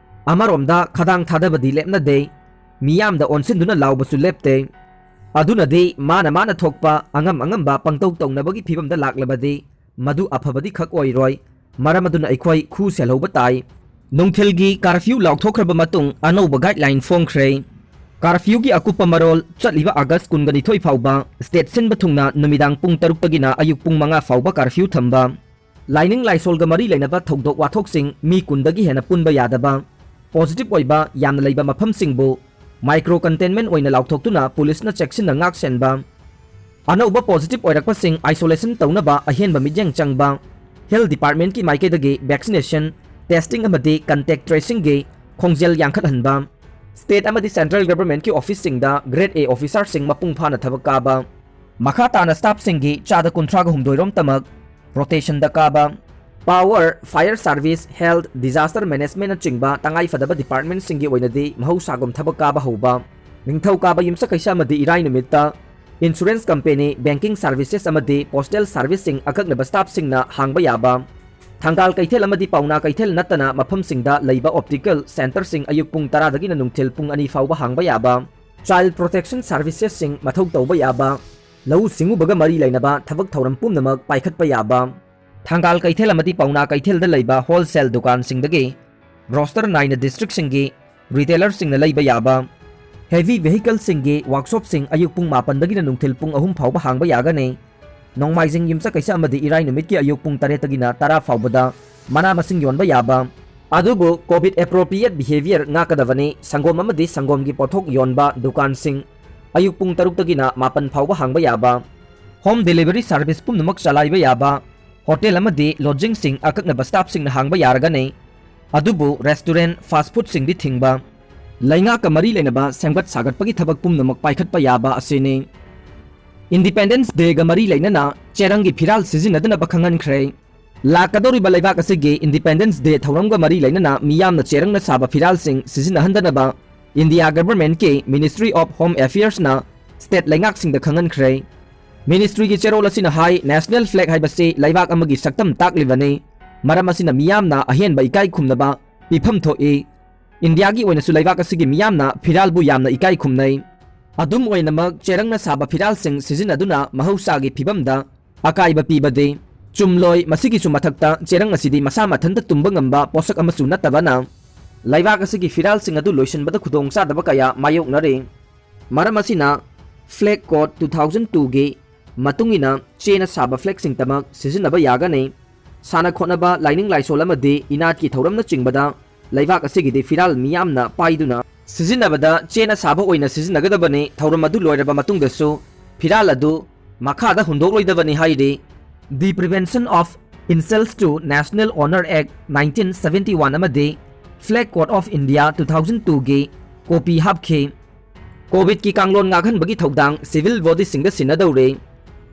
ꯑꯃꯔꯣꯝꯗ ꯈꯗꯥꯡ ꯊꯥꯗꯕꯗꯤ ꯂꯦꯞꯅꯗꯦ, ꯃꯤꯌꯥꯝꯗ ꯑꯣꯟꯁꯤꯟꯗꯨꯅ ꯂꯥꯎꯕꯁꯨ ꯂꯦꯞꯇꯦ꯫ ꯑꯗꯨꯅꯗꯤ ꯃꯥꯅ ꯃꯥꯅ ꯊꯣꯛꯄ ꯑꯉꯝ ꯑꯉꯝꯕ ꯄꯪꯇꯧ ꯇꯧꯅꯕꯒꯤ ꯐꯤꯕꯝꯗ ꯂꯥꯛꯂꯕꯗꯤ ꯃꯗꯨ ꯑꯐꯕꯗꯤ ꯈꯛ ꯑꯣꯏꯔꯣꯏ꯫ ꯃꯔꯝ ꯑꯗꯨꯅ ꯑꯩꯈꯣꯏ ꯈꯨ ꯁꯦꯜꯍꯧꯕ ꯇꯥꯏ꯫ ꯅꯨꯡꯊꯤꯜꯒꯤ ꯀꯥꯔꯐ꯭ꯌꯨ ꯂꯥꯎꯊꯣꯛꯈ꯭ꯔꯕ ꯃꯇꯨꯡ ꯑꯅꯧꯕ ꯒꯥꯏꯗꯂꯥꯏꯟ ꯐꯣꯡꯈ꯭ꯔꯦ꯫ ꯀꯥꯔꯐ꯭ꯌꯨꯒꯤ ꯑꯀꯨꯞꯄ ꯃꯔꯣꯜ: ꯆꯠꯂꯤꯕ ꯑꯥꯒꯁ ꯀꯨꯟꯒ ꯅꯤꯊꯣꯏ ꯐꯥꯎꯕ ꯁ꯭ꯇꯦꯠ ꯁꯤꯟꯕ ꯊꯨꯡꯅ ꯅꯨꯃꯤꯗꯥꯡ ꯄꯨꯡ ꯇꯔꯨꯛꯇꯒꯤꯅ ꯑꯌꯨꯛ ꯄꯨꯡ ꯃꯉꯥ ꯐꯥꯎꯕ ꯀꯥꯔꯐ꯭ꯌꯨ ꯊꯝꯕ꯫ ꯂꯥꯏꯅꯤꯡ ꯂꯥꯏꯁꯣꯜꯒ ꯃꯔꯤ ꯂꯩꯅꯕ ꯊꯧꯗꯣꯛ ꯋꯥꯊꯣꯛꯁꯤꯡ ꯃꯤ ꯀꯨꯟꯗꯒꯤ ꯍꯦꯟꯅ ꯄꯨꯟꯕ ꯌꯥꯗꯕ꯫ ꯄꯣꯖꯤꯇꯤꯚ ꯑꯣꯏꯕ ꯌꯥꯝꯅ ꯂꯩꯕ ꯃꯐꯝꯁꯤꯡꯕꯨ ꯃꯥꯏꯀ꯭ꯔꯣ ꯀꯟꯇꯦꯟꯃꯦꯟ ꯑꯣꯏꯅ ꯂꯥꯎꯊꯣꯛꯇꯨꯅ ꯄꯨꯂꯤꯁꯅ ꯆꯦꯛꯁꯤꯟꯅ ꯉꯥꯛ ꯁꯦꯟꯕ꯫ ꯑꯅꯧꯕ ꯄꯣꯖꯤꯇꯤꯚ ꯑꯣꯏꯔꯛꯄꯁꯤꯡ ꯑꯥꯏꯁꯣꯂꯦꯁꯟ ꯇꯧꯅꯕ ꯑꯍꯦꯟꯕ ꯃꯤꯠꯌꯦꯡ ꯆꯪꯕ꯫ ꯍꯦꯜꯊ ꯗꯤꯄꯥꯔꯠꯃꯦꯟꯠꯀꯤ ꯃꯥꯏꯀꯩꯗꯒꯤ ꯚꯦꯛꯁꯤꯅꯦꯁꯟ, ꯇꯦꯁꯇꯤꯡ ꯑꯃꯗꯤ ꯀꯟꯇꯦꯛ ꯇ꯭ꯔꯦꯁꯤꯡꯒꯤ ꯈꯣꯡꯖꯦꯜ ꯌꯥꯡꯈꯠꯍꯟꯕ꯫ ꯁ꯭ꯇꯦꯠ ꯑꯃꯗꯤ ꯁꯦꯟꯇ꯭ꯔꯦꯜ ꯒꯚꯔꯟꯃꯦꯟꯠꯀꯤ ꯑꯣꯐꯤꯁꯁꯤꯡꯗ ꯒ꯭ꯔꯦꯗ ꯑꯦ ꯑꯣꯐꯤꯁꯥꯔꯁꯤꯡ ꯃꯄꯨꯡ ꯐꯥꯅ ꯊꯕꯛ ꯀꯥꯕ꯫ ꯃꯈꯥ ꯇꯥꯅ ꯁ꯭ꯇꯥꯐꯁꯤꯡꯒꯤ ꯆꯥꯗ ꯀꯨꯟꯊ꯭ꯔꯥꯒ ꯍꯨꯝꯗꯣꯏ ꯔꯣꯝꯇꯃꯛ ꯔꯣꯇꯦꯁꯟꯗ ꯀꯥꯕ꯫ Power, fire service, health, disaster ꯃꯦꯅꯦꯖꯃꯦꯟꯠꯅꯆꯤꯡꯕ ꯇꯉꯥꯏꯐꯗꯕ ꯗꯤꯄꯥꯔꯠꯃꯦꯟꯠꯁꯤꯡꯒꯤ ꯑꯣꯏꯅꯗꯤ ꯃꯍꯧꯁꯥꯒꯨꯝ ꯊꯕꯛ ꯀꯥꯕ ꯍꯧꯕ꯫ ꯅꯤꯡꯊꯧꯀꯥꯕ, ꯌꯨꯝꯁꯀꯩꯁ ꯑꯃꯗꯤ ꯏꯔꯥꯏ ꯅꯨꯃꯤꯠꯇ ꯏꯟꯁꯨꯔꯦꯟꯁ ꯀꯝꯄꯦꯅꯤ, ꯕꯦꯡꯀꯤꯡ ꯁꯥꯔꯚꯤꯁꯦꯁ ꯑꯃꯗꯤ ꯄꯣꯁꯇꯦꯜ ꯁꯥꯔꯚꯤꯁꯁꯤꯡ ꯑꯀꯛꯅꯕ ꯁ꯭ꯇꯥꯐꯁꯤꯡꯅ ꯍꯥꯡꯕ ꯌꯥꯕ꯫ ꯊꯪꯒꯥꯜ ꯀꯩꯊꯦꯜ ꯑꯃꯗꯤ ꯄꯥꯎꯅꯥ ꯀꯩꯊꯦꯜ ꯅꯠꯇꯅ ꯃꯐꯝꯁꯤꯡꯗ ꯂꯩꯕ ꯑꯣꯞꯇꯤꯀꯦꯜ ꯁꯦꯟꯇꯔꯁꯤꯡ ꯑꯌꯨꯛ ꯄꯨꯡ ꯇꯔꯥꯗꯒꯤꯅ ꯅꯨꯡꯊꯤꯜ ꯄꯨꯡ ꯑꯅꯤ ꯐꯥꯎꯕ ꯍꯥꯡꯕ ꯌꯥꯕ꯫ ꯆꯥꯏꯜꯗ ꯄ꯭ꯔꯣꯇꯦꯛꯁꯟ ꯁꯥꯔꯚꯤꯁꯦꯁꯁꯤꯡ ꯃꯊꯧ ꯇꯧꯕ ꯌꯥꯕ꯫ ꯂꯧꯎ ꯁꯤꯡꯎꯕꯒ ꯃꯔꯤ ꯂꯩꯅꯕ ꯊꯕꯛ ꯊꯧꯔꯝ ꯄꯨꯝꯅꯃꯛ ꯄꯥꯏꯈꯠꯄ ꯌꯥꯕ꯫ ꯊꯪꯒꯥꯜ ꯀꯩꯊꯦꯜ ꯑꯃꯗꯤ ꯄꯥꯎꯅꯥ ꯀꯩꯊꯦꯜꯗ ꯂꯩꯕ ꯍꯣꯜꯁꯦꯜ ꯗꯨꯀꯥꯟꯁꯤꯡꯗꯒꯤ ꯔꯣꯁꯇꯔ ꯅꯥꯏꯅ ꯗꯤꯁꯇ꯭ꯔꯤꯛꯁꯤꯡꯒꯤ ꯔꯤꯇꯦꯂꯔꯁꯤꯡꯅ ꯂꯩꯕ ꯌꯥꯕ꯫ ꯍꯦꯚꯤ ꯚꯦꯍꯤꯀꯜꯁꯤꯡꯒꯤ ꯋꯥꯔꯛꯁꯣꯞꯁꯤꯡ ꯑꯌꯨꯛ ꯄꯨꯡ ꯃꯥꯄꯟꯗꯒꯤꯅ ꯅꯨꯡꯊꯤꯜ ꯄꯨꯡ ꯑꯍꯨꯝ ꯐꯥꯎꯕ ꯍꯥꯡꯕ ꯌꯥꯒꯅꯤ꯫ ꯅꯣꯡꯃꯥꯏꯖꯤꯡ, ꯌꯨꯝꯁꯀꯩꯁ ꯑꯃꯗꯤ ꯏꯔꯥꯏ ꯅꯨꯃꯤꯠꯀꯤ ꯑꯌꯨꯛ ꯄꯨꯡ ꯇꯔꯦꯠꯇꯒꯤꯅ ꯇꯔꯥ ꯐꯥꯎꯕꯗ ꯃꯅꯥ ꯃꯁꯤꯡ ꯌꯣꯟꯕ ꯌꯥꯕ꯫ ꯑꯗꯨꯕꯨ ꯀꯣꯚꯤꯗ ꯑꯦꯄ꯭ꯔꯣꯄ꯭ꯔꯤꯌꯦꯠ ꯕꯤꯍꯦꯕꯤꯌꯔ ꯉꯥꯛꯀꯗꯕꯅꯤ꯫ ꯁꯪꯒꯣꯝ ꯑꯃꯗꯤ ꯁꯪꯒꯣꯝꯒꯤ ꯄꯣꯠꯊꯣꯛ ꯌꯣꯟꯕ ꯗꯨꯀꯥꯟꯁꯤꯡ ꯑꯌꯨꯛ ꯄꯨꯡ ꯇꯔꯨꯛꯇꯒꯤꯅ ꯃꯥꯄꯟ ꯐꯥꯎꯕ ꯍꯥꯡꯕ ꯌꯥꯕ꯫ ꯍꯣꯝ ꯗꯦꯂꯤꯚꯔꯤ ꯁꯥꯔꯚꯤꯁ ꯄꯨꯝꯅꯃꯛ ꯆꯂꯥꯏꯕ ꯌꯥꯕ꯫ ꯍꯣꯇꯦꯜ ꯑꯃꯗꯤ ꯂꯣꯗꯖꯤꯡꯁꯤꯡ ꯑꯀꯛꯅꯕ ꯁ꯭ꯇꯥꯐꯁꯤꯡꯅ ꯍꯥꯡꯕ ꯌꯥꯔꯒꯅꯤ꯫ ꯑꯗꯨꯕꯨ ꯔꯦꯁꯇꯨꯔꯦꯟꯠ, ꯐꯥꯁꯠ ꯐꯨꯗꯁꯤꯡꯗꯤ ꯊꯤꯡꯕ꯫ ꯂꯩꯉꯥꯛꯀ ꯃꯔꯤ ꯂꯩꯅꯕ ꯁꯦꯝꯒꯠ ꯁꯥꯒꯠꯄꯒꯤ ꯊꯕꯛ ꯄꯨꯝꯅꯃꯛ ꯄꯥꯏꯈꯠꯄ ꯌꯥꯕ ꯑꯁꯤꯅꯤ꯫ ꯏꯟꯗꯤꯄꯦꯟꯗꯦꯟꯁ ꯗꯦꯒ ꯃꯔꯤ ꯂꯩꯅꯅ ꯆꯦꯔꯪꯒꯤ ꯐꯤꯔꯥꯜ ꯁꯤꯖꯤꯟꯅꯗꯅꯕ ꯈꯪꯍꯟꯈ꯭ꯔꯦ꯫ ꯂꯥꯛꯀꯗꯧꯔꯤꯕ ꯂꯩꯕꯥꯛ ꯑꯁꯤꯒꯤ ꯏꯟꯗꯤꯄꯦꯟꯗꯦꯟꯁ ꯗꯦ ꯊꯧꯔꯝꯒ ꯃꯔꯤ ꯂꯩꯅꯅ ꯃꯤꯌꯥꯝꯅ ꯆꯦꯔꯪꯅ ꯁꯥꯕ ꯐꯤꯔꯥꯜꯁꯤꯡ ꯁꯤꯖꯤꯟꯅꯍꯟꯗꯅꯕ ꯏꯟꯗꯤꯌꯥ ꯒꯚꯔꯟꯃꯦꯟꯠꯀꯤ ꯃꯤꯅꯤꯁꯇ꯭ꯔꯤ ꯑꯣꯐ ꯍꯣꯝ ꯑꯦꯐꯤꯌꯔꯁꯅ ꯁ꯭ꯇꯦꯠ ꯂꯩꯉꯥꯛꯁꯤꯡꯗ ꯈꯪꯍꯟꯈ꯭ꯔꯦ꯫ ꯃꯤꯅꯤꯁꯇ꯭ꯔꯤꯒꯤ ꯆꯦꯔꯣꯜ ꯑꯁꯤꯅ ꯍꯥꯏ, ꯅꯦꯁꯅꯦꯜ ꯐ꯭ꯂꯦꯒ ꯍꯥꯏꯕꯁꯤ ꯂꯩꯕꯥꯛ ꯑꯃꯒꯤ ꯁꯛꯇꯝ ꯇꯥꯛꯂꯤꯕꯅꯤ꯫ ꯃꯔꯝ ꯑꯁꯤꯅ ꯃꯤꯌꯥꯝꯅ ꯑꯍꯦꯟꯕ ꯏꯀꯥꯏ ꯈꯨꯝꯅꯕ ꯄꯤꯐꯝ ꯊꯣꯛꯏ꯫ ꯏꯟꯗꯤꯌꯥꯒꯤ ꯑꯣꯏꯅꯁꯨ ꯂꯩꯕꯥꯛ ꯑꯁꯤꯒꯤ ꯃꯤꯌꯥꯝꯅ ꯐꯤꯔꯥꯜꯕꯨ ꯌꯥꯝꯅ ꯏꯀꯥꯏ ꯈꯨꯝꯅꯩ꯫ ꯑꯗꯨꯝ ꯑꯣꯏꯅꯃꯛ, ꯆꯦꯔꯪꯅ ꯁꯥꯕ ꯐꯤꯔꯥꯜꯁꯤꯡ ꯁꯤꯖꯤꯟꯅꯗꯨꯅ ꯃꯍꯧꯁꯥꯒꯤ ꯐꯤꯕꯝꯗ ꯑꯀꯥꯏꯕ ꯄꯤꯕꯗꯤ ꯆꯨꯝꯂꯣꯏ꯫ ꯃꯁꯤꯒꯤꯁꯨ ꯃꯊꯛꯇ, ꯆꯦꯔꯪ ꯑꯁꯤꯗꯤ ꯃꯁꯥ ꯃꯊꯟꯇ ꯇꯨꯝꯕ ꯉꯝꯕ ꯄꯣꯠꯁꯛ ꯑꯃꯁꯨ ꯅꯠꯇꯕꯅ, ꯂꯩꯕꯥꯛ ꯑꯁꯤꯒꯤ ꯐꯤꯔꯥꯜꯁꯤꯡ ꯑꯗꯨ ꯂꯣꯏꯁꯤꯟꯕꯗ ꯈꯨꯗꯣꯡꯆꯥꯗꯕ ꯀꯌꯥ ꯃꯥꯌꯣꯛꯅꯔꯤ꯫ ꯃꯔꯝ ꯑꯁꯤꯅ, Flag Code two thousand two ꯒꯤ ꯃꯇꯨꯡ ꯏꯟꯅ ꯆꯦꯅ ꯁꯥꯕ ꯐ꯭ꯂꯦꯒꯁꯤꯡꯇꯃꯛ ꯁꯤꯖꯤꯟꯅꯕ ꯌꯥꯒꯅꯤ꯫ ꯁꯥꯟꯅ ꯈꯣꯠꯅꯕ, ꯂꯥꯏꯅꯤꯡ ꯂꯥꯏꯁꯣꯜ ꯑꯃꯗꯤ ꯏꯅꯥꯠꯀꯤ ꯊꯧꯔꯝꯅꯆꯤꯡꯕꯗ ꯂꯩꯕꯥꯛ ꯑꯁꯤꯒꯤꯗꯤ ꯐꯤꯔꯥꯜ ꯃꯤꯌꯥꯝꯅ ꯄꯥꯏꯗꯨꯅ ꯁꯤꯖꯤꯟꯅꯕꯗ ꯆꯦꯅ ꯁꯥꯕ ꯑꯣꯏꯅ ꯁꯤꯖꯤꯟꯅꯒꯗꯕꯅꯤ꯫ ꯊꯧꯔꯝ ꯑꯗꯨ ꯂꯣꯏꯔꯕ ꯃꯇꯨꯡꯗꯁꯨ ꯐꯤꯔꯥꯜ ꯑꯗꯨ ꯃꯈꯥꯗ ꯍꯨꯟꯗꯣꯛꯂꯣꯏꯗꯕꯅꯤ ꯍꯥꯏꯔꯤ꯫ The Prevention of Insults to National Honor Act nineteen seventy one ꯑꯃꯗꯤ Flag Code of India two thousand two ꯒꯤ ꯀꯣꯄꯤ ꯍꯥꯞꯈꯤ꯫ ꯀꯣꯚꯤꯗꯀꯤ ꯀꯥꯡꯂꯣꯟ ꯉꯥꯛꯍꯟꯕꯒꯤ ꯊꯧꯗꯥꯡ ꯁꯤꯚꯤꯜ ꯕꯣꯗꯤꯁꯤꯡꯗ ꯁꯤꯟꯅꯗꯧꯔꯦ꯫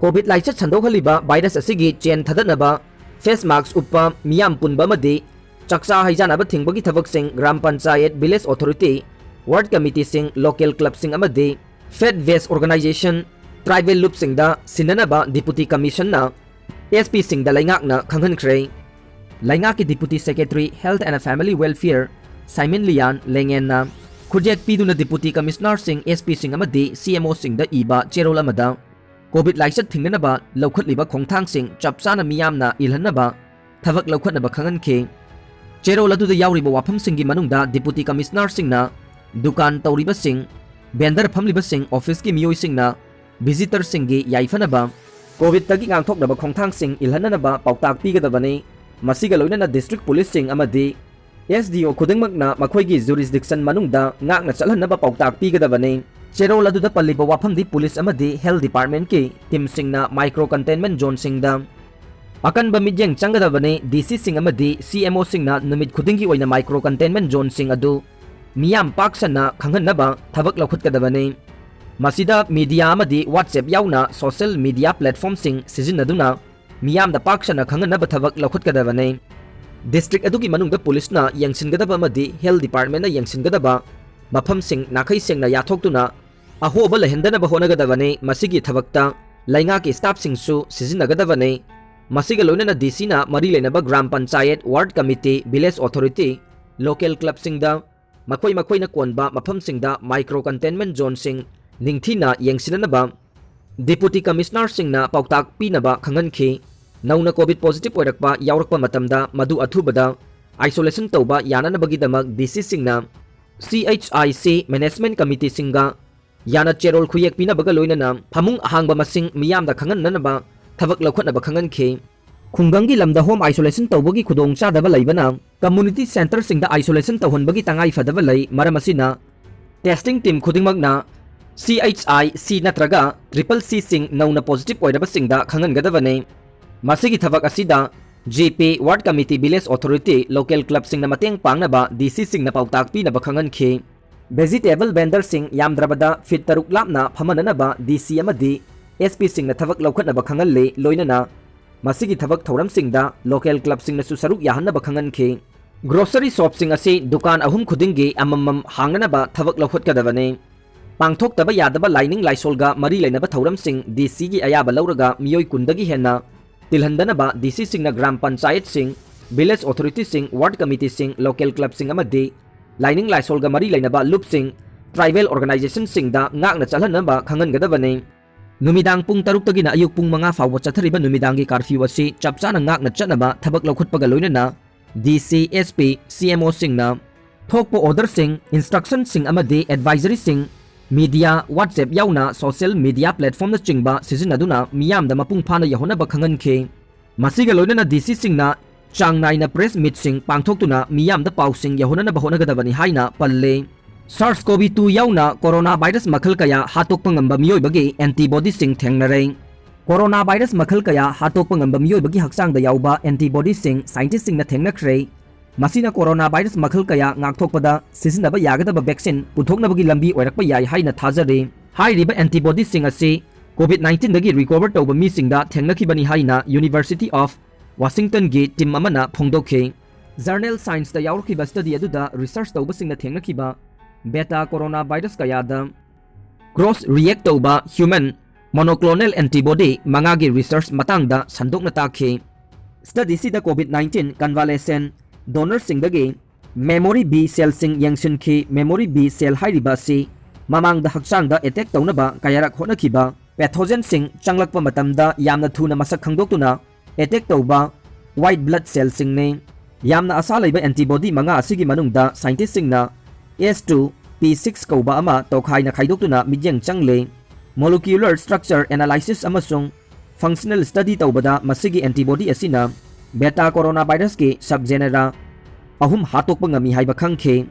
ꯀꯣꯚꯤꯗ ꯂꯥꯏꯆꯠ ꯁꯟꯗꯣꯛꯍꯜꯂꯤꯕ ꯚꯥꯏꯔꯁ ꯑꯁꯤꯒꯤ ꯆꯦꯟ ꯊꯥꯗꯠꯅꯕ ꯐꯦꯁ ꯃꯥꯛꯁ ꯎꯞꯄ, ꯃꯤꯌꯥꯝ ꯄꯨꯟꯕ ꯑꯃꯗꯤ ꯆꯥꯛꯆꯥ ꯍꯩꯖꯥꯅꯕ ꯊꯤꯡꯕꯒꯤ ꯊꯕꯛꯁꯤꯡ gram panchayat, village authority, ward ꯀꯃꯤꯇꯤꯁꯤꯡ, ꯂꯣꯀꯦꯜ ꯀ꯭ꯂꯕꯁꯤꯡ ꯑꯃꯗꯤ ꯐꯦꯠ ꯕꯦꯁ ꯑꯣꯔꯒꯅꯥꯏꯖꯦꯁꯟ, ꯇ꯭ꯔꯥꯏꯕꯦꯜ ꯂꯨꯞꯁꯤꯡꯗ ꯁꯤꯟꯅꯅꯕ ꯗꯤꯄꯨꯇꯤ ꯀꯃꯤꯁꯟꯅ ꯑꯦꯁ ꯄꯤꯁꯤꯡꯗ ꯂꯩꯉꯥꯛꯅ ꯈꯪꯍꯟꯈ꯭ꯔꯦ꯫ ꯂꯩꯉꯥꯛꯀꯤ deputy secretary, Health and Family Welfare, ꯁꯥꯏꯃꯟ ꯂꯤꯌꯥꯟ ꯂꯦꯡꯉꯦꯟꯅ ꯈꯨꯠꯌꯦꯛ ꯄꯤꯗꯨꯅ ꯗꯤꯄꯨꯇꯤ ꯀꯃꯤꯁꯅꯔꯁꯤꯡ, ꯑꯦꯁ ꯄꯤꯁꯤꯡ ꯑꯃꯗꯤ ꯁꯤ ꯑꯦꯝ ꯑꯣꯁꯤꯡꯗ ꯏꯕ ꯆꯦꯔꯣꯜ ꯑꯃꯗ ꯀꯣꯚꯤꯗ ꯂꯥꯏꯆꯠ ꯊꯤꯡꯅꯅꯕ ꯂꯧꯈꯠꯂꯤꯕ ꯈꯣꯡꯊꯥꯡꯁꯤꯡ ꯆꯞ ꯆꯥꯅ ꯃꯤꯌꯥꯝꯅ ꯏꯜꯍꯟꯅꯕ ꯊꯕꯛ ꯂꯧꯈꯠꯅꯕ ꯈꯪꯍꯟꯈꯤ꯫ ꯆꯦꯔꯣꯜ ꯑꯗꯨꯗ ꯌꯥꯎꯔꯤꯕ ꯋꯥꯐꯝꯁꯤꯡꯒꯤ ꯃꯅꯨꯡꯗ ꯗꯤꯄꯨꯇꯤ ꯀꯃꯤꯁꯅꯔꯁꯤꯡꯅ ꯗꯨꯀꯥꯟ ꯇꯧꯔꯤꯕꯁꯤꯡ, ꯚꯦꯟꯗꯔ ꯐꯝꯂꯤꯕꯁꯤꯡ, ꯑꯣꯐꯤꯁꯀꯤ ꯃꯤꯑꯣꯏꯁꯤꯡꯅ ꯚꯤꯖꯤꯇꯔꯁꯤꯡꯒꯤ ꯌꯥꯏꯐꯅꯕ ꯀꯣꯚꯤꯗꯇꯒꯤ ꯉꯥꯛꯊꯣꯛꯅꯕ ꯈꯣꯡꯊꯥꯡꯁꯤꯡ ꯏꯜꯍꯟꯅꯅꯕ ꯄꯥꯎꯇꯥꯛ ꯄꯤꯒꯗꯕꯅꯤ꯫ ꯃꯁꯤꯒ ꯂꯣꯏꯅꯅ ꯗꯤꯁꯇ꯭ꯔꯤꯛ ꯄꯨꯂꯤꯁꯁꯤꯡ ꯑꯃꯗꯤ ꯑꯦꯁ ꯗꯤ ꯑꯣ ꯈꯨꯗꯤꯡꯃꯛꯅ ꯃꯈꯣꯏꯒꯤ ꯖꯨꯔꯤꯁꯗꯤꯛꯁꯟ ꯃꯅꯨꯡꯗ ꯉꯥꯛꯅ ꯆꯠꯍꯟꯅꯕ ꯄꯥꯎꯇꯥꯛ ꯄꯤꯒꯗꯕꯅꯤ꯫ ꯆꯦꯔꯣꯜ ꯑꯗꯨꯗ ꯄꯜꯂꯤꯕ ꯋꯥꯐꯝꯗꯤ ꯄꯨꯂꯤꯁ ꯑꯃꯗꯤ ꯍꯦꯜꯊ ꯗꯤꯄꯥꯔꯠꯃꯦꯟꯠꯀꯤ ꯇꯤꯝꯁꯤꯡꯅ ꯃꯥꯏꯀ꯭ꯔꯣ ꯀꯟꯇꯦꯟꯃꯦꯟꯠ ꯖꯣꯟꯁꯤꯡꯗ ꯑꯀꯟꯕ ꯃꯤꯠꯌꯦꯡ ꯆꯪꯒꯗꯕꯅꯤ꯫ ꯗꯤ ꯁꯤꯁꯤꯡ ꯑꯃꯗꯤ ꯁꯤ ꯑꯦꯝ ꯑꯣꯁꯤꯡꯅ ꯅꯨꯃꯤꯠ ꯈꯨꯗꯤꯡꯒꯤ ꯑꯣꯏꯅ ꯃꯥꯏꯀ꯭ꯔꯣ ꯀꯟꯇꯦꯟꯃꯦꯟꯠ ꯖꯣꯟꯁꯤꯡ ꯑꯗꯨ ꯃꯤꯌꯥꯝ ꯄꯥꯛ ꯁꯟꯅ ꯈꯪꯍꯟꯅꯕ ꯊꯕꯛ ꯂꯧꯈꯠꯀꯗꯕꯅꯤ꯫ ꯃꯁꯤꯗ ꯃꯤꯗꯤꯌꯥ ꯑꯃꯗꯤ WhatsApp ꯌꯥꯎꯅ ꯁꯣꯁꯤꯌꯦꯜ ꯃꯤꯗꯤꯌꯥ ꯄ꯭ꯂꯦꯠꯐꯣꯔꯝꯁꯤꯡ ꯁꯤꯖꯤꯟꯅꯗꯨꯅ ꯃꯤꯌꯥꯝꯗ ꯄꯥꯛ ꯁꯟꯅ ꯈꯪꯍꯟꯅꯕ ꯊꯕꯛ ꯂꯧꯈꯠꯀꯗꯕꯅꯤ꯫ ꯗꯤꯁꯇ꯭ꯔꯤꯛ ꯑꯗꯨꯒꯤ ꯃꯅꯨꯡꯗ ꯄꯨꯂꯤꯁꯅ ꯌꯦꯡꯁꯤꯟꯒꯗꯕ ꯑꯃꯗꯤ ꯍꯦꯜꯊ ꯗꯤꯄꯥꯔꯠꯃꯦꯟꯠꯅ ꯌꯦꯡꯁꯤꯟꯒꯗꯕ ꯃꯐꯝꯁꯤꯡ ꯅꯥꯈꯩ ꯁꯦꯡꯅ ꯌꯥꯊꯣꯛꯇꯨꯅ ꯑꯍꯣꯕ ꯂꯩꯍꯟꯗꯅꯕ ꯍꯣꯠꯅꯒꯗꯕꯅꯤ꯫ ꯃꯁꯤꯒꯤ ꯊꯕꯛꯇ ꯂꯩꯉꯥꯛꯀꯤ ꯁ꯭ꯇꯥꯐꯁꯤꯡꯁꯨ ꯁꯤꯖꯤꯟꯅꯒꯗꯕꯅꯤ꯫ ꯃꯁꯤꯒ ꯂꯣꯏꯅꯅ ꯗꯤ ꯁꯤꯅ ꯃꯔꯤ ꯂꯩꯅꯕ ꯒ꯭ꯔꯥꯝ ꯄꯟꯆꯥꯌꯠ, ꯋꯥꯔꯗ ꯀꯃꯤꯇꯤ, ꯚꯤꯂꯦꯖ ꯑꯣꯊꯣꯔꯤꯇꯤ, ꯂꯣꯀꯦꯜ ꯀ꯭ꯂꯕꯁꯤꯡꯗ ꯃꯈꯣꯏ ꯃꯈꯣꯏꯅ ꯀꯣꯟꯕ ꯃꯐꯝꯁꯤꯡꯗ ꯃꯥꯏꯀ꯭ꯔꯣ ꯀꯟꯇꯦꯟꯃꯦꯟꯠ ꯖꯣꯟꯁꯤꯡ ꯅꯤꯡꯊꯤꯅ ꯌꯦꯡꯁꯤꯟꯅꯅꯕ Deputy Commissionerꯁꯤꯡꯅ ꯄꯥꯎꯇꯥꯛ ꯄꯤꯅꯕ ꯈꯪꯍꯟꯈꯤ꯫ ꯅꯧꯅ COVID positive ꯑꯣꯏꯔꯛꯄ ꯌꯥꯎꯔꯛꯄ ꯃꯇꯝꯗ ꯃꯗꯨ ꯑꯊꯨꯕꯗ isolation ꯇꯧꯕ ꯌꯥꯅꯅꯕꯒꯤꯗꯃꯛ DCꯁꯤꯡꯅ CHIC Management Committeeꯁꯤꯡꯒ ꯌꯥꯅ ꯆꯦꯔꯣꯜ ꯈꯨꯌꯦꯛ ꯄꯤꯅꯕꯒ ꯂꯣꯏꯅꯅ ꯐꯃꯨꯡ ꯑꯍꯥꯡꯕ ꯃꯁꯤꯡ ꯃꯤꯌꯥꯝꯗ ꯈꯪꯍꯟꯅꯅꯕ ꯊꯕꯛ ꯂꯧꯈꯠꯅꯕ ꯈꯪꯍꯟꯈꯤ꯫ ꯈꯨꯡꯒꯪꯒꯤ ꯂꯝꯗ home isolation ꯇꯧꯕꯒꯤ ꯈꯨꯗꯣꯡꯆꯥꯗꯕ ꯂꯩꯕꯅ community centreꯁꯤꯡꯗ isolation ꯇꯧꯍꯟꯕꯒꯤ ꯇꯉꯥꯏ ꯐꯗꯕ ꯂꯩ꯫ ꯃꯔꯝ ꯑꯁꯤꯅ testing team ꯈꯨꯗꯤꯡꯃꯛꯅ CHIC ꯅꯠꯇ꯭ꯔꯒ triple Cꯁꯤꯡ ꯅꯧꯅ positive ꯑꯣꯏꯔꯕꯁꯤꯡꯗ ꯈꯪꯍꯟꯒꯗꯕꯅꯤ꯫ ꯃꯁꯤꯒꯤ ꯊꯕꯛ ꯑꯁꯤꯗ GP, ward committee, village authority, local clubꯁꯤꯡꯅ ꯃꯇꯦꯡ ꯄꯥꯡꯅꯕ DCꯁꯤꯡꯅ ꯄꯥꯎꯇꯥꯛ ꯄꯤꯅꯕ ꯈꯪꯍꯟꯈꯤ꯫ Vegetable vendorꯁꯤꯡ ꯌꯥꯝꯗ꯭ꯔꯕꯗ feet ꯇꯔꯨꯛ ꯂꯥꯞꯅ ꯐꯝꯍꯟꯅꯅꯕ DC ꯑꯃꯗꯤ SPꯁꯤꯡꯅ ꯊꯕꯛ ꯂꯧꯈꯠꯅꯕ ꯈꯪꯍꯜꯂꯤ꯫ ꯂꯣꯏꯅꯅ ꯃꯁꯤꯒꯤ ꯊꯕꯛ ꯊꯧꯔꯝꯁꯤꯡꯗ local clubꯁꯤꯡꯅꯁꯨ ꯁꯔꯨꯛ ꯌꯥꯍꯟꯅꯕ ꯈꯪꯍꯟꯈꯤ꯫ Grocery shopꯁꯤꯡ ꯑꯁꯤ ꯗꯨꯀꯥꯟ ꯑꯍꯨꯝ ꯈꯨꯗꯤꯡꯒꯤ ꯑꯃꯃꯝ ꯍꯥꯡꯅꯅꯕ ꯊꯕꯛ ꯂꯧꯈꯠꯀꯗꯕꯅꯤ꯫ ꯄꯥꯡꯊꯣꯛꯇꯕ ꯌꯥꯗꯕ ꯂꯥꯏꯅꯤꯡ ꯂꯥꯏꯁꯣꯜꯒ ꯃꯔꯤ ꯂꯩꯅꯕ ꯊꯧꯔꯝꯁꯤꯡ DCꯒꯤ ꯑꯌꯥꯕ ꯂꯧꯔꯒ ꯃꯤꯑꯣꯏ ꯀꯨꯟꯗꯒꯤ ꯍꯦꯟꯅ ꯇꯤꯜꯍꯟꯗꯅꯕ DCꯁꯤꯡꯅ ꯒ꯭ꯔꯥꯝ ꯄꯟꯆꯥꯌꯠꯁꯤꯡ, village authorityꯁꯤꯡ, ward committeeꯁꯤꯡ, local clubꯁꯤꯡ ꯑꯃꯗꯤ ꯂꯥꯏꯅꯤꯡ ꯂꯥꯏꯁꯣꯜꯒ ꯃꯔꯤ ꯂꯩꯅꯕ ꯂꯨꯞꯁꯤꯡ, tribal organizationꯁꯤꯡꯗ ꯉꯥꯛꯅ ꯆꯠꯍꯟꯅꯕ ꯈꯪꯍꯟꯒꯗꯕꯅꯤ꯫ ꯅꯨꯃꯤꯗꯥꯡ ꯄꯨꯡ ꯇꯔꯨꯛꯇꯒꯤꯅ ꯑꯌꯨꯛ ꯄꯨꯡ ꯃꯉꯥ ꯐꯥꯎꯕ ꯆꯠꯊꯔꯤꯕ ꯅꯨꯃꯤꯗꯥꯡꯒꯤ curfew ꯑꯁꯤ ꯆꯞ ꯆꯥꯅ ꯉꯥꯛꯅ ꯆꯠꯅꯕ ꯊꯕꯛ ꯂꯧꯈꯠꯄꯒ ꯂꯣꯏꯅꯅ DC, SP, CMOꯁꯤꯡꯅ ꯊꯣꯛꯄ orderꯁꯤꯡ, instructionꯁꯤꯡ ꯑꯃꯗꯤ advisoryꯁꯤꯡ media, WhatsApp ꯌꯥꯎꯅ social media platformꯅꯆꯤꯡꯕ ꯁꯤꯖꯤꯟꯅꯗꯨꯅ ꯃꯤꯌꯥꯝꯗ ꯃꯄꯨꯡ ꯐꯥꯅ ꯌꯧꯍꯟꯅꯕ ꯈꯪꯍꯟꯈꯤ꯫ ꯃꯁꯤꯒ ꯂꯣꯏꯅꯅ DCꯁꯤꯡꯅ ꯆꯥꯡ ꯅꯥꯏꯅ press meetꯁꯤꯡ ꯄꯥꯡꯊꯣꯛꯇꯨꯅ ꯃꯤꯌꯥꯝꯗ ꯄꯥꯎꯁꯤꯡ ꯌꯧꯍꯟꯅꯕ ꯍꯣꯠꯅꯒꯗꯕꯅꯤ ꯍꯥꯏꯅ ꯄꯜꯂꯤ꯫ SARS-CoV two ꯌꯥꯎꯅ corona virus ꯃꯈꯜ ꯀꯌꯥ ꯍꯥꯠꯇꯣꯛꯄ ꯉꯝꯕ ꯃꯤꯑꯣꯏꯕꯒꯤ antibodyꯁꯤꯡ ꯊꯦꯡꯅꯔꯦ꯫ Corona virus ꯃꯈꯜ ꯀꯌꯥ ꯍꯥꯠꯇꯣꯛꯄ ꯉꯝꯕ ꯃꯤꯑꯣꯏꯕꯒꯤ ꯍꯛꯆꯥꯡꯗ ꯌꯥꯎꯕ antibodyꯁꯤꯡ scientistꯁꯤꯡꯅ ꯊꯦꯡꯅꯈ꯭ꯔꯦ꯫ ꯃꯁꯤꯅ corona virus ꯃꯈꯜ ꯀꯌꯥ ꯉꯥꯛꯊꯣꯛꯄꯗ ꯁꯤꯖꯤꯟꯅꯕ ꯌꯥꯒꯗꯕ vaccine ꯄꯨꯊꯣꯛꯅꯕꯒꯤ ꯂꯝꯕꯤ ꯑꯣꯏꯔꯛꯄ ꯌꯥꯏ ꯍꯥꯏꯅ ꯊꯥꯖꯔꯤ꯫ ꯍꯥꯏꯔꯤꯕ antibodyꯁꯤꯡ ꯑꯁꯤ COVID nineteenꯗꯒꯤ recover ꯇꯧꯕ ꯃꯤꯁꯤꯡꯗ ꯊꯦꯡꯅꯈꯤꯕꯅꯤ ꯍꯥꯏꯅ University of Washingtonꯒꯤ team ꯑꯃꯅ ꯐꯣꯡꯗꯣꯛꯈꯤ꯫ Journal Scienceꯇ ꯌꯥꯎꯔꯛꯈꯤꯕ study ꯑꯗꯨꯗ research ꯇꯧꯕꯁꯤꯡꯅ ꯊꯦꯡꯅꯈꯤꯕ beta coronavirus ꯀꯌꯥꯗ cross react ꯇꯧꯕ human monoclonal antibody ꯃꯉꯥꯒꯤ research ꯃꯇꯥꯡꯗ ꯁꯟꯗꯣꯛꯅ ꯇꯥꯛꯈꯤ꯫ Studyꯁꯤꯗ COVID nineteen convalescent donorꯁꯤꯡꯗꯒꯤ memory B cellꯁꯤꯡ ꯌꯦꯡꯁꯤꯟꯈꯤ꯫ Memory B cell ꯍꯥꯏꯔꯤꯕ ꯑꯁꯤ ꯃꯃꯥꯡꯗ ꯍꯛꯆꯥꯡꯗ attack ꯇꯧꯅꯕ ꯀꯌꯥꯔꯛ ꯍꯣꯠꯅꯈꯤꯕ pathogenꯁꯤꯡ ꯆꯪꯂꯛꯄ ꯃꯇꯝꯗ ꯌꯥꯝꯅ ꯊꯨꯅ ꯃꯁꯛ ꯈꯪꯗꯣꯛꯇꯨꯅ attack ꯇꯧꯕ white blood cellꯁꯤꯡꯅꯤ꯫ ꯌꯥꯝꯅ ꯑꯁꯥ ꯂꯩꯕ antibody ꯃꯉꯥ ꯑꯁꯤꯒꯤ ꯃꯅꯨꯡꯗ scientistꯁꯤꯡꯅ S two P six ꯀꯧꯕ ꯑꯃ ꯇꯣꯈꯥꯏꯅ ꯈꯥꯏꯗꯣꯛꯇꯨꯅ ꯃꯤꯠꯌꯦꯡ ꯆꯪꯂꯦ꯫ Molecular structure analysis ꯑꯃꯁꯨꯡ functional study ꯇꯧꯕꯗ ꯃꯁꯤꯒꯤ antibody ꯑꯁꯤꯅ beta coronavirusꯀꯤ subgenera ꯑꯍꯨꯝ ꯍꯥꯠꯇꯣꯛꯄ ꯉꯝꯃꯤ ꯍꯥꯏꯕ ꯈꯪꯈꯤ꯫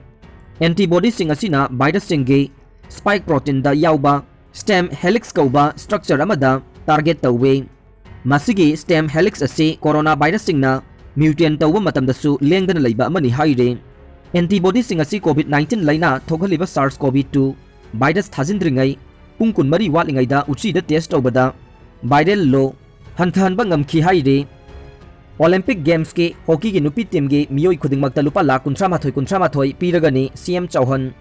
Antibodyꯁꯤꯡ ꯑꯁꯤꯅ virusꯁꯤꯡꯒꯤ spike proteinꯗ ꯌꯥꯎꯕ stem helix ꯀꯧꯕ structure ꯑꯃꯗ target ꯇꯧꯏ꯫ ꯃꯁꯤꯒꯤ stem helix ꯑꯁꯤ coronavirusꯁꯤꯡꯅ mutate ꯇꯧꯕ ꯃꯇꯝꯗꯁꯨ ꯂꯦꯡꯗꯅ ꯂꯩꯕ ꯑꯃꯅꯤ ꯍꯥꯏꯔꯤ꯫ Antibodyꯁꯤꯡ ꯑꯁꯤ COVID nineteen ꯂꯥꯏꯅꯥ ꯊꯣꯛꯍꯜꯂꯤꯕ SARS-CoV two virus ꯊꯥꯖꯤꯟꯗ꯭ꯔꯤꯉꯩ ꯄꯨꯡ ꯀꯨꯟꯃꯔꯤ ꯋꯥꯠꯂꯤꯉꯩꯗ ꯎꯆꯤꯗ test ꯇꯧꯕꯗ viral load ꯍꯟꯊꯍꯟꯕ ꯉꯝꯈꯤ ꯍꯥꯏꯔꯤ꯫ Olympic Gamesꯀꯤ hockeyꯒꯤ ꯅꯨꯄꯤ teamꯒꯤ ꯃꯤꯑꯣꯏ ꯈꯨꯗꯤꯡꯃꯛꯇ ꯂꯨꯄꯥ ꯂꯥꯈ ꯀꯨꯟꯊ꯭ꯔꯥ ꯃꯥꯊꯣꯏ ꯀꯨꯟꯊ꯭ꯔꯥ ꯃꯥꯊꯣꯏ ꯄꯤꯔꯒꯅꯤ CM ꯆꯧꯍꯟ꯫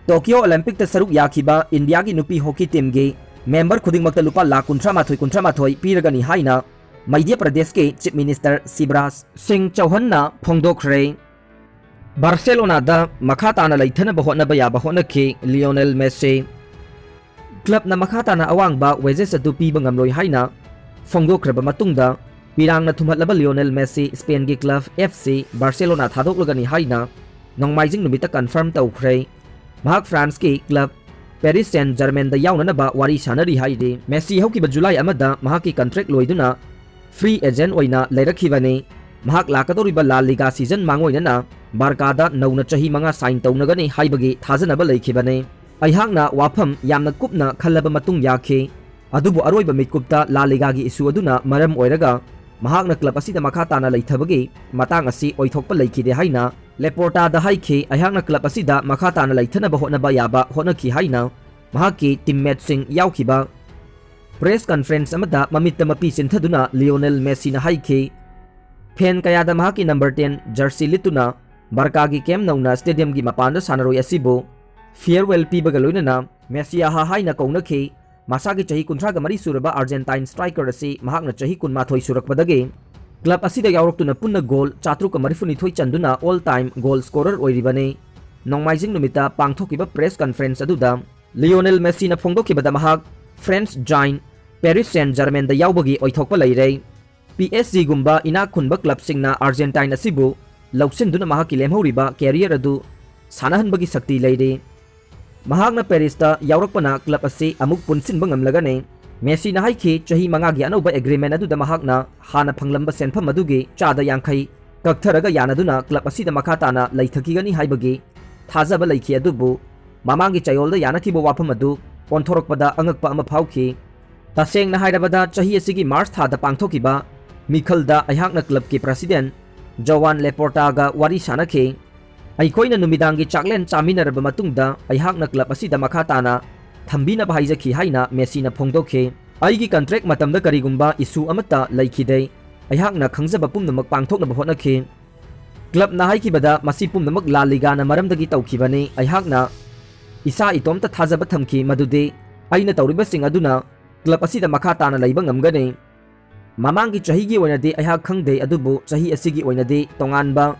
Tokyo Olympicꯇ ꯁꯔꯨꯛ ꯌꯥꯈꯤꯕ ꯏꯟꯗꯤꯌꯥꯒꯤ ꯅꯨꯄꯤ hockey teamꯒꯤ member ꯈꯨꯗꯤꯡꯃꯛꯇ ꯂꯨꯄꯥ ꯂꯥꯈ ꯀꯨꯟꯊ꯭ꯔꯥ ꯃꯥꯊꯣꯏ ꯀꯨꯟꯊ꯭ꯔꯥ ꯃꯥꯊꯣꯏ ꯄꯤꯔꯒꯅꯤ ꯍꯥꯏꯅ ꯃꯙ꯭ꯌ ꯄ꯭ꯔꯗꯦꯁꯀꯤ Chief Minister ꯁꯤꯕꯔꯥꯖ ꯁꯤꯡ ꯆꯧꯍꯟꯅ ꯐꯣꯡꯗꯣꯛꯈ꯭ꯔꯦ꯫ ꯕꯥꯔꯁꯦꯂꯣꯅꯥꯗ ꯃꯈꯥ ꯇꯥꯅ ꯂꯩꯊꯅꯕ ꯍꯣꯠꯅꯕ ꯌꯥꯕ ꯍꯣꯠꯅꯈꯤ ꯂꯤꯑꯣꯅꯦꯜ ꯃꯦꯁꯤ꯫ Clubꯅ ꯃꯈꯥ ꯇꯥꯅ ꯑꯋꯥꯡꯕ wages ꯑꯗꯨ ꯄꯤꯕ ꯉꯝꯂꯣꯏ ꯍꯥꯏꯅ ꯐꯣꯡꯗꯣꯛꯈ꯭ꯔꯕ ꯃꯇꯨꯡꯗ, ꯄꯤꯔꯥꯡꯅ ꯊꯨꯝꯍꯠꯂꯕ Lionel Messi Spainꯒꯤ club FC Barcelona ꯊꯥꯗꯣꯛꯂꯒꯅꯤ ꯍꯥꯏꯅ ꯅꯣꯡꯃꯥꯏꯖꯤꯡ ꯅꯨꯃꯤꯠꯇ confirm ꯇꯧꯈ꯭ꯔꯦ꯫ ꯃꯍꯥꯛ Franceꯀꯤ club Paris Saint-Germainꯗ ꯌꯥꯎꯅꯅꯕ ꯋꯥꯔꯤ ꯁꯥꯅꯔꯤ ꯍꯥꯏꯔꯤ꯫ ꯃꯦꯁꯤ ꯍꯧꯈꯤꯕ July ꯑꯃꯗ ꯃꯍꯥꯛꯀꯤ contract ꯂꯣꯏꯗꯨꯅ free agent ꯑꯣꯏꯅ ꯂꯩꯔꯛꯈꯤꯕꯅꯤ꯫ ꯃꯍꯥꯛ ꯂꯥꯛꯀꯗꯧꯔꯤꯕ La Liga season ꯃꯥꯡꯑꯣꯏꯅꯅ ꯕꯥꯔꯀꯥꯗ ꯅꯧꯅ ꯆꯍꯤ ꯃꯉꯥ sign ꯇꯧꯅꯒꯅꯤ ꯍꯥꯏꯕꯒꯤ ꯊꯥꯖꯅꯕ ꯂꯩꯈꯤꯕꯅꯤ꯫ ꯑꯩꯍꯥꯛꯅ ꯋꯥꯐꯝ ꯌꯥꯝꯅ ꯀꯨꯞꯅ ꯈꯜꯂꯕ ꯃꯇꯨꯡ ꯌꯥꯈꯤ, ꯑꯗꯨꯕꯨ ꯑꯔꯣꯏꯕ ꯃꯤꯠꯀꯨꯞꯇ La Ligaꯒꯤ issue ꯑꯗꯨꯅ ꯃꯔꯝ ꯑꯣꯏꯔꯒ ꯃꯍꯥꯛꯅ club ꯑꯁꯤꯗ ꯃꯈꯥ ꯇꯥꯅ ꯂꯩꯊꯕꯒꯤ ꯃꯇꯥꯡ ꯑꯁꯤ ꯑꯣꯏꯊꯣꯛꯄ ꯂꯩꯈꯤꯗꯦ ꯍꯥꯏꯅ Laportaꯗ ꯍꯥꯏꯈꯤ꯫ ꯑꯩꯍꯥꯛꯅ club ꯑꯁꯤꯗ ꯃꯈꯥ ꯇꯥꯅ ꯂꯩꯊꯅꯕ ꯍꯣꯠꯅꯕ ꯌꯥꯕ ꯍꯣꯠꯅꯈꯤ ꯍꯥꯏꯅ ꯃꯍꯥꯛꯀꯤ teammateꯁꯤꯡ ꯌꯥꯎꯈꯤꯕ press conference ꯑꯃꯗ ꯃꯃꯤꯠꯇ ꯃꯄꯤ ꯆꯤꯟꯊꯗꯨꯅ ꯂꯤꯑꯣꯅꯦꯜ ꯃꯦꯁꯤꯅ ꯍꯥꯏꯈꯤ꯫ Fan ꯀꯌꯥꯗ ꯃꯍꯥꯛꯀꯤ number ten jersey ꯂꯤꯠꯇꯨꯅ ꯕꯥꯔꯀꯥꯒꯤ Camp Nouꯅ stadiumꯒꯤ ꯃꯄꯥꯟꯗ ꯁꯥꯟꯅꯔꯣꯏ ꯑꯁꯤꯕꯨ farewell ꯄꯤꯕꯒ ꯂꯣꯏꯅꯅ ꯃꯦꯁꯤꯌꯥꯍꯥ ꯍꯥꯏꯅ ꯀꯧꯅꯈꯤ꯫ ꯃꯁꯥꯒꯤ ꯆꯍꯤ ꯀꯨꯟꯊ꯭ꯔꯥꯒ ꯃꯔꯤ ꯁꯨꯔꯕ Argentine striker ꯑꯁꯤ ꯃꯍꯥꯛꯅ ꯆꯍꯤ ꯀꯨꯟꯃꯥꯊꯣꯏ ꯁꯨꯔꯛꯄꯗꯒꯤ club ꯑꯁꯤꯗ ꯌꯥꯎꯔꯛꯇꯨꯅ ꯄꯨꯟꯅ goal ꯆꯥꯇ꯭ꯔꯨꯛꯀ ꯃꯔꯤꯐꯨꯅꯤꯊꯣꯏ ꯆꯟꯗꯨꯅ all time goal scorer ꯑꯣꯏꯔꯤꯕꯅꯤ꯫ ꯅꯣꯡꯃꯥꯏꯖꯤꯡ ꯅꯨꯃꯤꯠꯇ ꯄꯥꯡꯊꯣꯛꯈꯤꯕ press conference ꯑꯗꯨꯗ ꯂꯤꯑꯣꯅꯦꯜ ꯃꯦꯁꯤꯅ ꯐꯣꯡꯗꯣꯛꯈꯤꯕꯗ ꯃꯍꯥꯛ French giant Paris Saint-Germain-ꯗ ꯌꯥꯎꯕꯒꯤ ꯑꯣꯏꯊꯣꯛꯄ ꯂꯩꯔꯦ꯫ ꯄꯤ ꯑꯦꯁ ꯖꯤꯒꯨꯝꯕ ꯏꯅꯥꯛ ꯈꯨꯟꯕ club-ꯁꯤꯡꯅ Argentine ꯑꯁꯤꯕꯨ ꯂꯧꯁꯤꯟꯗꯨꯅ ꯃꯍꯥꯛꯀꯤ ꯂꯦꯝꯍꯧꯔꯤꯕ career ꯑꯗꯨ ꯁꯥꯟꯅꯍꯟꯕꯒꯤ ꯁꯛꯇꯤ ꯂꯩꯔꯤ꯫ ꯃꯍꯥꯛꯅ Paris-ꯇ ꯌꯥꯎꯔꯛꯄꯅ club ꯑꯁꯤ ꯑꯃꯨꯛ ꯄꯨꯟꯁꯤꯟꯕ ꯉꯝꯂꯒꯅꯤ꯫ ꯃꯦꯁꯤꯅ ꯍꯥꯏꯈꯤ, ꯆꯍꯤ ꯃꯉꯥꯒꯤ ꯑꯅꯧꯕ agreement ꯑꯗꯨꯗ ꯃꯍꯥꯛꯅ ꯍꯥꯟꯅ ꯐꯪꯂꯝꯕ ꯁꯦꯟꯐꯝ ꯑꯗꯨꯒꯤ ꯆꯥꯗ ꯌꯥꯡꯈꯩ ꯀꯛꯊꯔꯒ ꯌꯥꯅꯗꯨꯅ club ꯑꯁꯤꯗ ꯃꯈꯥ ꯇꯥꯅ ꯂꯩꯊꯈꯤꯒꯅꯤ ꯍꯥꯏꯕꯒꯤ ꯊꯥꯖꯕ ꯂꯩꯈꯤ꯫ ꯑꯗꯨꯕꯨ ꯃꯃꯥꯡꯒꯤ ꯆꯌꯣꯜꯗ ꯌꯥꯅꯈꯤꯕ ꯋꯥꯐꯝ ꯑꯗꯨ ꯑꯣꯟꯊꯣꯔꯛꯄꯗ ꯑꯉꯛꯄ ꯑꯃ ꯐꯥꯎꯈꯤ꯫ ꯇꯁꯦꯡꯅ ꯍꯥꯏꯔꯕꯗ, ꯆꯍꯤ ꯑꯁꯤꯒꯤ March ꯊꯥꯗ ꯄꯥꯡꯊꯣꯛꯈꯤꯕ ꯃꯤꯈꯜꯗ ꯑꯩꯍꯥꯛꯅ club-ꯀꯤ president Joan Laporta-ꯒ ꯋꯥꯔꯤ ꯁꯥꯅꯈꯤ꯫ ꯑꯩꯈꯣꯏꯅ ꯅꯨꯃꯤꯗꯥꯡꯒꯤ ꯆꯥꯛꯂꯦꯟ ꯆꯥꯃꯤꯟꯅꯔꯕ ꯃꯇꯨꯡꯗ ꯑꯩꯍꯥꯛꯅ club ꯑꯁꯤꯗ ꯃꯈꯥ ꯇꯥꯅ ꯊꯝꯕꯤꯅꯕ ꯍꯥꯏꯖꯈꯤ ꯍꯥꯏꯅ ꯃꯦꯁꯤꯅ ꯐꯣꯡꯗꯣꯛꯈꯤ꯫ ꯑꯩꯒꯤ contract ꯃꯇꯝꯗ ꯀꯔꯤꯒꯨꯝꯕ issue ꯑꯃꯠꯇ ꯂꯩꯈꯤꯗꯦ꯫ ꯑꯩꯍꯥꯛꯅ ꯈꯪꯖꯕ ꯄꯨꯝꯅꯃꯛ ꯄꯥꯡꯊꯣꯛꯅꯕ ꯍꯣꯠꯅꯈꯤ꯫ Club-ꯅ ꯍꯥꯏꯈꯤꯕꯗ ꯃꯁꯤ ꯄꯨꯝꯅꯃꯛ La Liga-ꯅ ꯃꯔꯝꯗꯒꯤ ꯇꯧꯈꯤꯕꯅꯤ꯫ ꯑꯩꯍꯥꯛꯅ ꯏꯁꯥ ꯏꯇꯣꯝꯇ ꯊꯥꯖꯕ ꯊꯝꯈꯤ ꯃꯗꯨꯗꯤ ꯑꯩꯅ ꯇꯧꯔꯤꯕꯁꯤꯡ ꯑꯗꯨꯅ club ꯑꯁꯤꯗ ꯃꯈꯥ ꯇꯥꯅ ꯂꯩꯕ ꯉꯝꯒꯅꯤ꯫ ꯃꯃꯥꯡꯒꯤ ꯆꯍꯤꯒꯤ ꯑꯣꯏꯅꯗꯤ ꯑꯩꯍꯥꯛ ꯈꯪꯗꯦ, ꯑꯗꯨꯕꯨ ꯆꯍꯤ ꯑꯁꯤꯒꯤ ꯑꯣꯏꯅꯗꯤ ꯇꯣꯉꯥꯟꯕ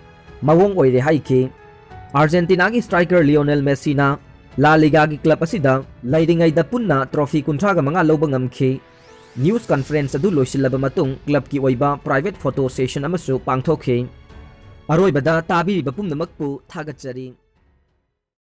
ꯃꯑꯣꯡ ꯑꯣꯏꯔꯦ ꯍꯥꯏꯈꯤ꯫ Argentina-ꯒꯤ striker Lionel Messi-ꯅ La Liga-ꯒꯤ club ꯑꯁꯤꯗ ꯂꯩꯔꯤꯉꯩꯗ ꯄꯨꯟꯅ trophy ꯀꯨꯟꯊ꯭ꯔꯥꯒ ꯃꯉꯥ ꯂꯧꯕ ꯉꯝꯈꯤ꯫ News conference ꯑꯗꯨ ꯂꯣꯏꯁꯤꯜꯂꯕ ꯃꯇꯨꯡ club-ꯀꯤ ꯑꯣꯏꯕ private photo session ꯑꯃꯁꯨ ꯄꯥꯡꯊꯣꯛꯈꯤ꯫ ꯑꯔꯣꯏꯕꯗ ꯇꯥꯕꯤꯔꯤꯕ ꯄꯨꯝꯅꯃꯛꯄꯨ ꯊꯥꯒꯠꯆꯔꯤ꯫